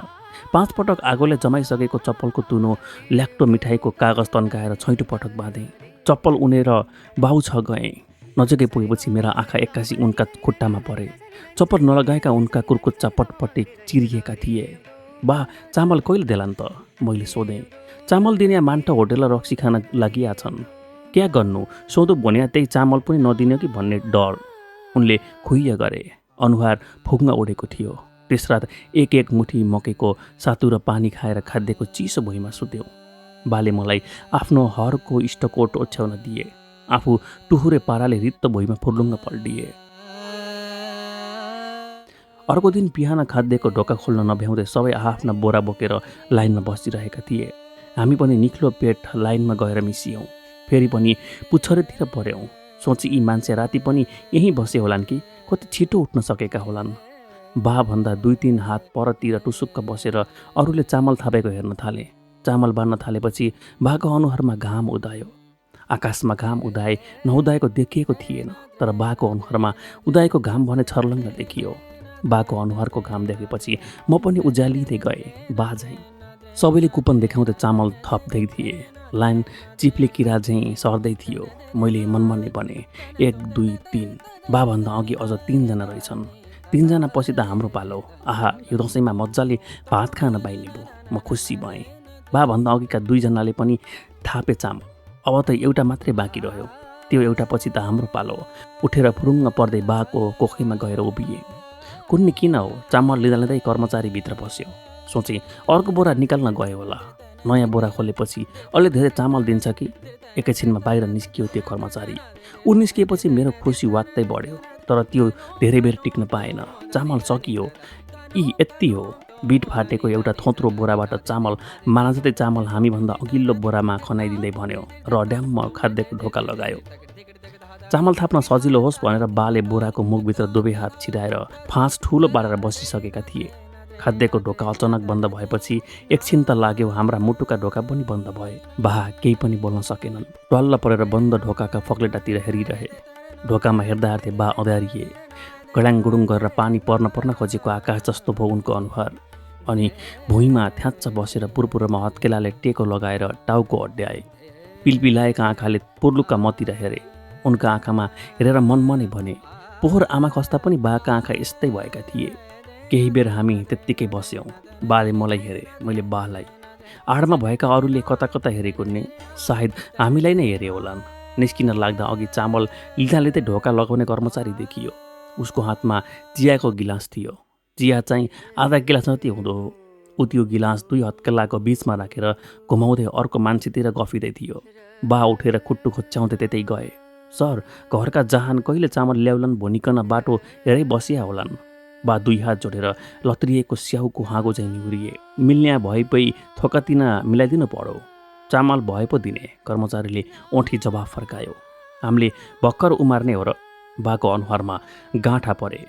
5 पटक आगोले जमाइसकेको चप्पलको तुनो ल्याक्टो मिठाईको कागज तन्काएर छैटो पटक बाँधेँ। चप्पल उनेर बाउ छ गएँ। नजिकै पुगेपछि मेरा आँखा एक्कासी उनका खुट्टामा परे। चप्पल नलगाएका उनका कुर्कुच्चा पटपटे चिरिएका थिए। बा चामल कहिले देलान् त? मैले सोधेँ। चामल दिने मान्ट होटेल रक्सी खान लागिया छन्। क्या गर्नु, सोधो भन्या त्यही चामल पनि नदिने कि भन्ने डर। उनले खुइया गरे। अनुहार फुग्न ओढेको थियो। त्यस रात एक मुठी मकैको सातु र पानी खाएर खाद्यको चिसो भुइँमा सुत्यौँ। बाले मलाई आफ्नो हरको इस्टकोट ओछ्याउन दिए। आफू टुहुरे पाराले रित्त भुइँमा फुर्लुङ्ग पल्टिए। अर्को दिन बिहान खाद्यको ढोका खोल्न नभ्याउँदै सबै आफ्ना बोरा बोकेर लाइनमा बसिरहेका थिए। हामी पनि निक्लो पेट लाइनमा गएर मिसियौँ। फेरि पनि पुच्छरेतिर पऱ्यौँ। सोची यी मान्छे राति पनि यहीँ बसे होलान् कि कति छिटो उठ्न सकेका होलान्। बा भन्दा 2-3 हात परतिर टुसुक्क बसेर अरूले चामल थापेको हेर्न थाले। चामल बाँड्न थालेपछि बाको अनुहारमा घाम उदायो। आकाशमा घाम उदाए नउदाएको देखिएको थिएन, तर बाको अनुहारमा उदाएको घाम भने छर्लङ्ग देखियो। बाको अनुहारको घाम देखेपछि म पनि उज्यालिँदै गएँ। बा झैँ सबैले कुपन देखाउँदै चामल थप्दै थिए। लाइन चिप्ले किरा झैँ सर्दै थियो। मैले मनमा नै भने 1 2 3। बाभन्दा अघि अझ 3 जना रहेछन्। 3 जना पछि त हाम्रो पालो। आहा, यो दसैँमा मजाले भात खान पाइने भयो। म खुसी भएँ। बाभन्दा अघिका 2 जनाले पनि थापे चामल। अब त एउटा मात्रै बाँकी रह्यो। त्यो एउटा पछि त हाम्रो पालो। उठेर फुरुङ्ग पर्दै बाको कोखैमा गएर उभिए। कुन्नी किन हो? चामल लिँदा लिँदै कर्मचारी भित्र पस्यो। सोचेँ अर्को बोरा निकाल्न गयो होला। नयाँ बोरा खोलेपछि अलि धेरै चामल दिन्छ कि? एकैछिनमा बाहिर निस्कियो त्यो कर्मचारी। ऊ निस्किएपछि मेरो खुसी वात्तै बढ्यो। तर त्यो धेरै बेर टिक्न पाएन। चामल सकियो। यति हो। बिट फाटेको एउटा थोत्रो बोराबाट चामल माला जस्तै चामल हामीभन्दा अघिल्लो बोरामा खनाइदिँदै भन्यो र ड्याम्म खाद्यको ढोका लगायो। चामल थाप्न सजिलो होस् भनेर बाले बोराको मुखभित्र दुवै हात छिराएर फाँस ठुलो पारेर बसिसकेका थिए। खाद्यको ढोका अचानक बन्द भएपछि एकछिन त लाग्यो हाम्रा मुटुका ढोका पनि बन्द भए। बा केही पनि बोल्न सकेनन्। टल्ल परेर बन्द ढोकाका फक्लेटातिर हेरिरहे। ढोकामा हेर्दा हेर्दै बा अँध्यारिए। गडाङ गुडुङ गरेर पानी पर्न खोजेको आकाश जस्तो भयो उनको अनुहार। अनि भुइँमा थ्याच्च बसेर पुरपुरमा हत्केलाले टेको लगाएर टाउको अड्याए। पिलपिलाएका आँखाले पुर्लुक्का मतिर हेरे। उनका आँखामा हेरेर मनमनै भने, पोहोर आमा खस्दा पनि बाका आँखा यस्तै भएका थिए। केही बेर हामी त्यत्तिकै बस्यौँ। बाले मलाई हेरे, मैले बालाई। आडमा भएका अरूले कता कता हेरेको नि सायद हामीलाई नै हेरे होलान्। निस्किन लाग्दा अघि चामल लिँदै ढोका लगाउने कर्मचारी देखियो। उसको हातमा चियाको गिलास थियो। चिया चाहिँ आधा गिलास जति हुँदो हो। ऊ त्यो गिलास 2 हत्केलाको बिचमा राखेर घुमाउँदै अर्को मान्छेतिर गफिँदै थियो। बा उठेर खुट्टु खोच्याउँदै त्यतै गए। सर, घरका जहान कहिले चामल ल्याउलान् भनिकन बाटो हेरै बसिया होलान्। बा 2 हात जोडेर लत्रिएको स्याउको हाँगो चाहिँ निहुरिए। मिल्ने भएपै थोकातिना मिलाइदिनु पर्यो। चामल भए पो दिने, कर्मचारीले ओठी जवाफ फर्कायो। हामीले भर्खर उमार्ने हो र? बाको अनुहारमा गाँठा परे।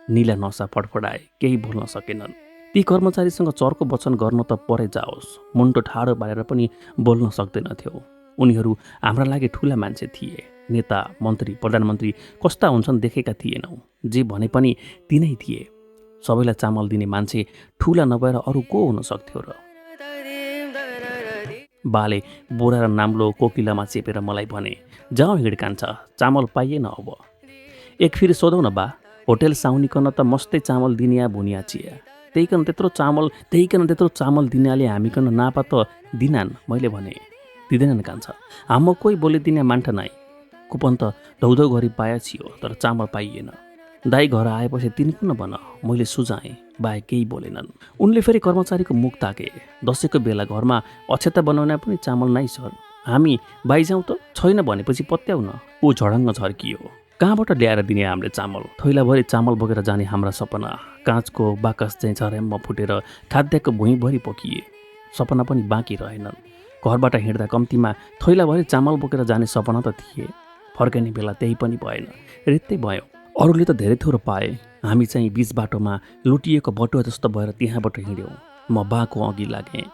नीला नसा फडफडाए। केही बोल्न सकेनन्। ती कर्मचारीसँग चर्को वचन गर्न त परै जाओस्, मुन्टो ठाडो पारेर पनि बोल्न सक्दैनथ्यो। उनीहरू हाम्रा लागि ठुला मान्छे थिए। नेता, मन्त्री, प्रधानमन्त्री कस्ता हुन्छन् देखेका थिएनौँ। जे भने पनि तिनै थिए। सबैलाई चामल दिने मान्छे ठुला नभएर अरू को हुन सक्थ्यो र? बाले बोरा र नाम्लो कोकिलामा चेपेर मलाई भने, जाउँ हिँड कान्छ, चामल पाइएन अब। एक फेरि सोधौँ न बा, होटेल साउनीकन त मस्तै चामल दिनिया भुनिया चिया। त्यहीकन त्यत्रो चामल दिनाले हामीकन नापा त दिनान्। मैले भने, दिँदैनन् कान्छ, हाम्रो कोही बोलिदिने मान्ठ नाइ। कुपन त धौधौ गरी पाया छियो, तर चामल पाइएन। दाई घर आएपछि तिनको न भन, मैले सुझाएँ। बाए केही बोलेनन्। उनले फेरि कर्मचारीको मुख ताके। दसैँको बेला घरमा अक्षता बनाउन पनि चामल नाइ सर। हामी बाइजाउँ त? छैन भनेपछि पत्याउ न। ऊ झडङ्ग झर्कियो। कहाँबाट ल्याएर दिने हामीले चामल? थैलाभरि चामल बोकेर जाने हाम्रा सपना काँचको बाकस चाहिँ झर्याम्म फुटेर खाद्यको भुइँभरि पोखिए। सपना पनि बाँकी रहेनन्। घरबाट हिँड्दा कम्तीमा थैलाभरि चामल बोकेर जाने सपना त थिए। फर्किने बेला त्यही पनि भएन, रित्तै भयो। अरूले त धेरै थोरो पाए, हामी चाहिँ बिच बाटोमा लुटिएको बटुवा जस्तो भएर त्यहाँबाट हिँड्यौँ। म बाको अघि लागेँ।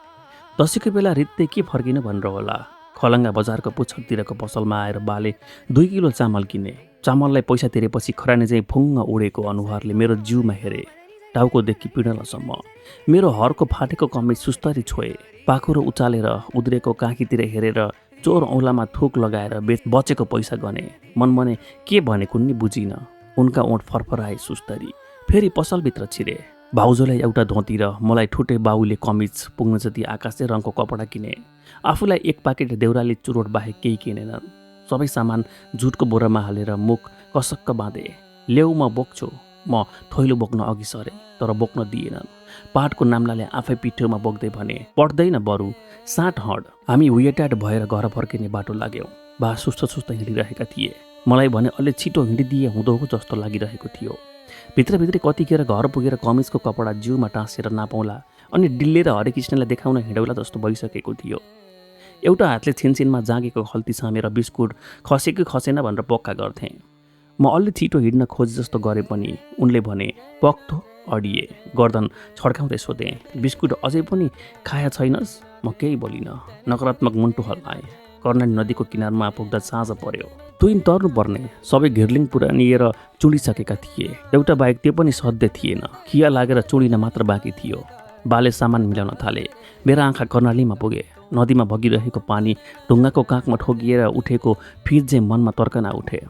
10को बेला रित्तै के फर्किनु भनेर होला, खलङ्गा बजारको पुच्छरतिरको पसलमा आएर बाले 2 किलो चामल किने। चामललाई पैसा तिरेपछि खरानी चाहिँ फुङ्ग उडेको अनुहारले मेरो जिउमा हेरे, टाउकोदेखि पिँढलासम्म। मेरो हरको फाटेको कमिज सुस्तरी छोए। पाखुरो उचालेर उद्रेको काखीतिर हेरेर चोर औँलामा थुक लगाएर बचेको पैसा गने। मनमने के भने कुन्नी बुझिन। उनका ओठ फरफराए सुस्तरी। फेरि पसलभित्र छिरे। भाउजूलाई एउटा धोती र मलाई ठुटे बाउले कमिज पुग्न जति आकाशे रङको कपडा किने। आफूलाई 1 पाकेट देउराली चुरोट बाहेक केही किनेनन्। सबै सामान जुटको बोरामा हालेर मुख कसक्क बाँधे। ल्याउ म बोक्छु। म थैलो बोक्न अघि सरे, तर बोक्न दिएनन्। पाठको नाम्लाले आफै पिठ्यौमा बोक्दै भने, पढ्दैन बरु, साँट हड। हामी हुइटाट भएर घर फर्किने बाटो लाग्यौँ। बा सुस्त सुस्त हिँडिरहेका थिए। मलाई भने अलि छिटो हिँडिदिए हुँदो जस्तो लागिरहेको थियो। भित्रभित्रै कतिखेर घर पुगेर कमिजको कपडा जिउमा टाँसेर नापौँला अनि डिल्लेर हरेकृष्णलाई देखाउन हिँडौला जस्तो भइसकेको थियो। एउटा हातले छिनछिनमा जागेको खल्ती छामेर बिस्कुट खसेको खसेन भनेर पक्का गर्थेँ। म अलि छिटो हिँड्न खोजे जस्तो गरे पनि उनले भने, पक्थो अडिए। गर्दन छड्काउँदै सोधेँ, बिस्कुट अझै पनि खाया छैनस्? म केही बोलिनँ। नकारात्मक मुन्टो हल्लाएँ। कर्णाली नदीको किनारमा पुग्दा साँझ पर्यो। तुइन तर्नुपर्ने सबै घिर्लिङ पुरानिएर चुडिसकेका थिए। एउटा बाइक त्यो पनि सध्य थिएन। खिया लागेर चुडिन मात्र बाँकी थियो। बाले सामान मिलाउन थाले। मेरा आँखा कर्णालीमा पुगे। नदीमा बगिरहेको पानी ढुङ्गाको काखमा ठोकिएर उठेको फिर्जे मनमा तर्कना उठे।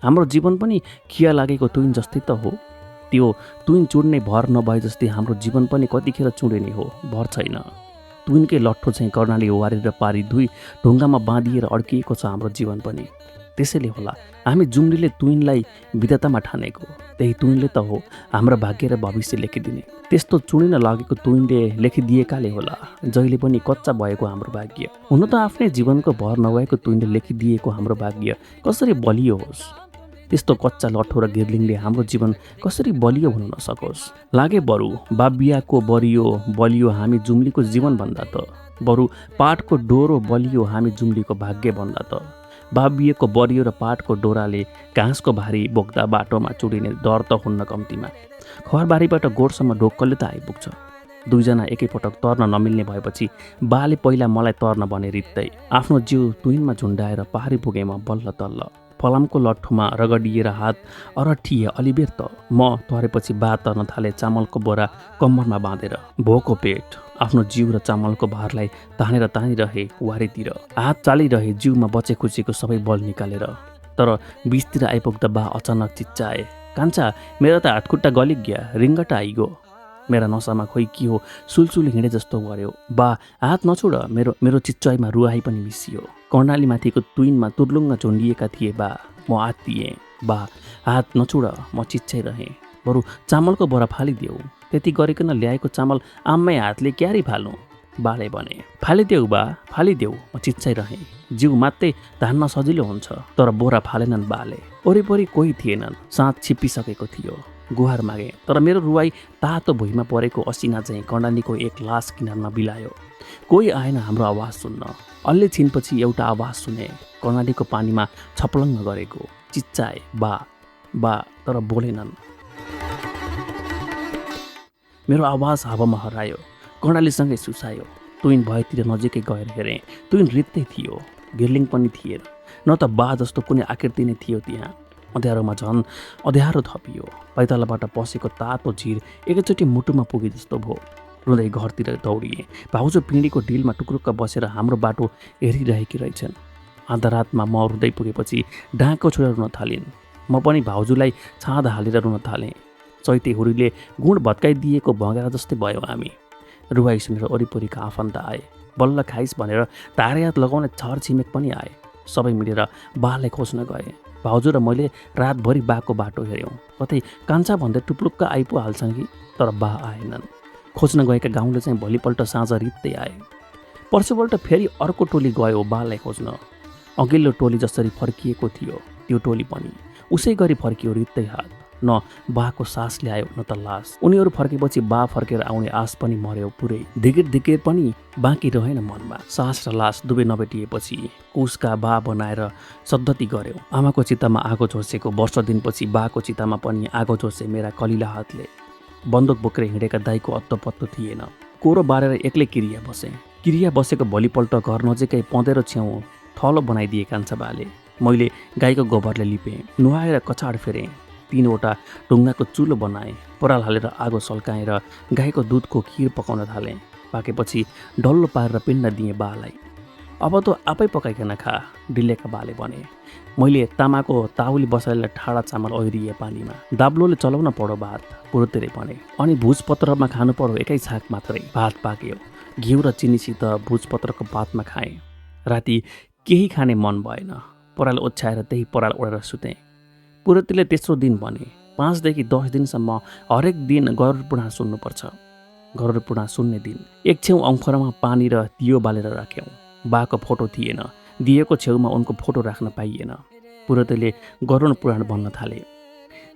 हाम्रो जीवन पनि खिया लागेको तुइन जस्तै त हो। त्यो तुइन चुड्ने भर नभए जस्तै हाम्रो जीवन पनि कतिखेर चुडिने हो, भर छैन। तुइनकै लट्ठो चाहिँ कर्णाली वारेर पारी 2 ढुङ्गामा बाँधिएर अड्किएको छ हाम्रो जीवन पनि। त्यसैले होला हामी जुम्रीले तुइनलाई विधातामा ठानेको। त्यही तुइनले त हो हाम्रो भाग्य र भविष्य लेखिदिने। त्यस्तो चुडिन लागेको तुइनले लेखिदिएकाले होला जहिले पनि कच्चा भएको हाम्रो भाग्य। हुन त आफ्नै जीवनको भर नभएको तुइनले लेखिदिएको हाम्रो भाग्य कसरी बलियो होस्? त्यस्तो कच्चा लट्ठो र गिर्लिङले हाम्रो जीवन कसरी बलियो हुन नसकोस्? लागे बरु बाबियाको बलियो हामी जुम्लीको जीवनभन्दा त। बरु पाठको डोरो बलियो हामी जुम्लीको भाग्य भन्दा त। बाबिएको बरियो र पाठको डोराले घाँसको भारी बोक्दा बाटोमा चुडिने डर त हुन्न कम्तीमा। खरबारीबाट गोठसम्म ढोक्कले त आइपुग्छ। 2 जना एकैपटक तर्न नमिल्ने भएपछि बाले पहिला मलाई तर्न भने रित्तै आफ्नो जिउ तुइनमा झुन्डाएर पारी पुगेँ म बल्ल तल्ल। फलामको लट्ठोमा रगडिएर हात अरठिए अलिबेर त। म तरेपछि बा तर्न थाले चामलको बोरा कम्मरमा बाँधेर। भोको पेट आफ्नो जिउ र चामलको भारलाई तानिरहे वारीतिर। हात चालिरहे जिउमा बचे खुचेको सबै बल निकालेर। तर बिचतिर आइपुग्दा बा अचानक चिच्चाए, कान्छा मेरो त हातखुट्टा गलिग्या, रिङ्गटा आइगो। मेरा नसामा खोइ के हो सुलसुल हिँडे जस्तो गर्यो। बा हात नछोड। मेरो चिच्चाइमा रुवाई पनि मिसियो। कर्णालीमाथिको तुइनमा तुर्लुङ्ग झुन्डिएका थिए बा। म आत्तिएँ। बा हात नछोड। म चिच्चाइरहेँ, बरु चामलको बोरा फालिदेऊ। त्यति गरिकन ल्याएको चामल आम्मै हातले क्यारी फाल्नु? बाले भने, फालिदेऊ बा, फालिदेऊ। म चिच्चाइरहेँ। जिउ मात्रै धान्न सजिलो हुन्छ, तर बोरा फालेनन् बाले। वरिपरि कोही थिएनन्। साँझ छिप्पिसकेको थियो। गुहार मागे, तर मेरो रुवाई तातो भुइँमा परेको असिना चाहिँ कर्णालीको एक लास किनारमा बिलायो। कोही आएन हाम्रो आवाज सुन्न। अलि छिनपछि एउटा आवाज सुने, कर्णालीको पानीमा छपलङ्ग गरेको। चिच्चाए बा, तर बोलेनन्। मेरो आवाज हावामा हरायो। कर्णालीसँगै सुसायो। तुइन भएतिर नजिकै गएर हेरेँ। तुइन रित्तै थियो। घिर्लिङ पनि थिएन। न त बा जस्तो कुनै आकृति नै थियो त्यहाँ। अँध्यारोमा झन् अँध्यारो थपियो। पैतालाबाट पसेको तातो झिर एकैचोटि मुटुमा पुगे जस्तो भयो। रुँदै घरतिर दौडिएँ। भाउजू पिँढीको ढिलमा टुक्रुक्क बसेर हाम्रो बाटो हेरिरहेकी रहेछन्। आधा रातमा म रुँदै पुगेपछि डाँको छोडेर रुन थालिन्। म पनि भाउजूलाई छाँद हालेर रुन थालेँ। चैते हुरीले गुण भत्काइदिएको भँगेरा जस्तै भयो हामी। रुवाई सुनेर वरिपरिका आफन्त आए। बल्ल खाइस भनेर तारे हात लगाउने छर छिमेक पनि आए। सबै मिलेर बालाई खोज्न गए। भाउजू र मैले रातभरि बाको बाटो हेऱ्यौँ। कतै कान्छा भन्दै टुप्लुक्क आइपो हाल्छन् कि, तर बा आएनन्। खोज्न गएका गाउँले चाहिँ भोलिपल्ट साँझ रित्तै आए। पर्सिपल्ट फेरि अर्को टोली गयो बालाई खोज्न। अघिल्लो टोली जसरी फर्किएको थियो त्यो टोली पनि उसै गरी फर्कियो रित्तै हात। न बाको सास ल्यायो न त लास। उनीहरू फर्केपछि बा फर्केर आउने आश पनि मर्यो पुरै। धिकिर पनि बाँकी रहेन मनमा। सास र लास दुवै नभेटिएपछि कुसका बा बनाएर सद्धति गर्यो। आमाको चितामा आगो झोसेको वर्ष दिनपछि बाको चितामा पनि आगो झोसे मेरा कलिला हातले। बन्दुक बोकेर हिँडेका दाइको अत्तो पत्तो थिएन। कोरो बारेर एक्लै किरिया बसे। किरिया बसेको भोलिपल्ट घर नजिकै पँधेरो छेउ थलो बनाइदिए कान्छा बाले। मैले गाईको गोबरले लिपेँ, नुहाएर कचाड फेरेँ, 3वटा ढुङ्गाको चुलो बनाएँ, पराल हालेर आगो सल्काएर गाईको दुधको खिर पकाउन थालेँ। पाकेपछि डल्लो पारेर पिण्ड दिएँ बालाई। अब त आफै पकाइकन खा, डिल्लेका बाले भने। मैले तामाको ताउली बसालेर ठाडा चामल ओहिरिए पानीमा। दाब्लोले चलाउन पढो भात, पुरोतेरे भने। अनि भुजपत्रमा खानु पढो एकै छाक मात्रै। भात पाक्यो। घिउ र चिनीसित भुजपत्रको भातमा खाएँ। राति केही खाने मन भएन। पराल ओछ्याएर त्यही पराल ओढेर सुतेँ। पुरोतेले तेस्रो दिन भने 5 देखि 10 दिनसम्म हरेक दिन गरुड पुराण सुन्नुपर्छ। गरुड पुराण सुन्ने दिन एक छेउ औँखरमा पानी र दियो बालेर राख्यौँ। बाको फोटो थिएन। दिएको छेउमा उनको फोटो राख्न पाइएन। पुरोतेले गरुड पुराण भन्न थाले।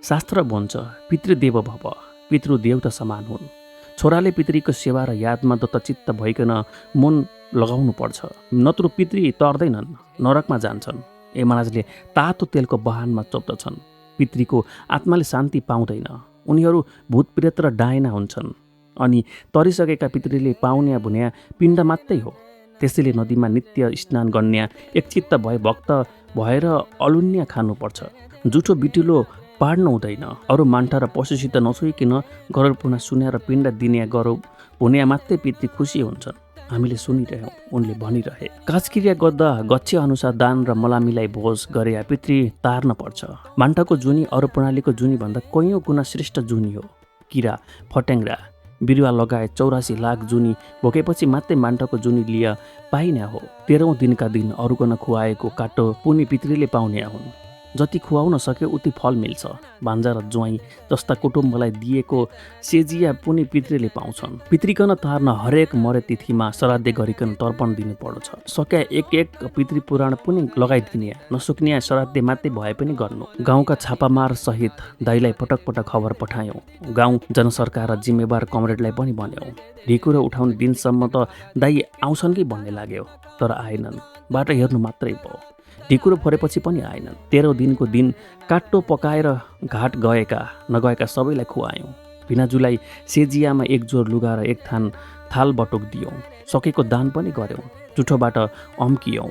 शास्त्र भन्छ पितृदेव भव, पितृदेवता समान हुन्। छोराले पितृको सेवा र यादमा दत्तचित्त भइकन मन लगाउनु पर्छ, नत्रु पितृ तर्दैनन्, नरकमा जान्छन्। महाराजले तातो तेलको बहानमा चोप्दछन्। पितृको आत्माले शान्ति पाउँदैन। उनीहरू भूतप्रेत र डायना हुन्छन्। अनि तरिसकेका पितृले पाउन्या भुन्या पिण्ड मात्रै हो। त्यसैले नदीमा नित्य स्नान गर्न्या, एकचित्त भए भक्त भएर अलुन्या खानुपर्छ। जुठो बिटुलो पाड्नु हुँदैन। अरू मान्ठा र पशुसित नसोइकन गरुड पुराण सुनेर पिण्ड दिने गरौँ भुन्या मात्रै पितृ खुसी हुन्छन्। हामीले सुनिरह्यौँ, उनले भनिरहे। काजक्रिया गर्दा गच्छे अनुसार दान र मलामीलाई भोज गरे पितृ तार्न पर्छ। मान्ठाको जुनी अरू प्रणालीको जुनी भन्दा कैयौँ गुणा श्रेष्ठ जुनी हो। किरा फट्याङ्ग्रा बिरुवा लगायत 84 लाख जुनी भोकेपछि मात्रै मान्ठाको जुनी लिया पाइने हो। 13औं दिनका दिन अरूकन खुवाएको काटो पुनि पितृले पाउने हुन्। जति खुवाउन सक्यो उति फल मिल्छ। भान्जा र ज्वाइँ जस्ता कुटुम्बलाई दिएको सेजिया पुनि पितृले पाउँछन्। पितृकन तार्न हरेक मरे तिथिमा श्राद्ध गरिकन तर्पण दिनु पर्छ। सक्या एक पितृ पुराण पनि लगाइदिने, नसुक्ने श्राद्ध मात्रै भए पनि गर्नु। गाउँका छापामार सहित दाइलाई पटक पटक खबर पठायौँ। गाउँ जनसरकार र जिम्मेवार कमरेडलाई पनि भन्यौँ। ढिकुरो उठाउने दिनसम्म त दाइ आउँछन् कि भन्ने लाग्यो, तर आएनन्। बाटो हेर्नु मात्रै भयो। ढिकुरो फरेपछि पनि आएनन्। 13औं दिनको दिन काट्टो पकाएर घाट गएका नगएका सबैलाई खुवायौँ। भिनाजुलाई सेजियामा एक जोर लुगा र एक थाल बटुक दियौँ। सकेको दान पनि गऱ्यौँ। जुठोबाट अम्कियौँ।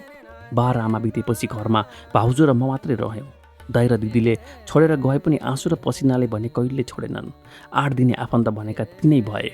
12 आमा बितेपछि घरमा भाउजू र म मात्रै रह्यौँ। दाइ र दिदीले छोडेर गए पनि आँसु र पसिनाले भने कहिले छोडेनन्। 8 दिने आफन्त भनेका तिनै भए।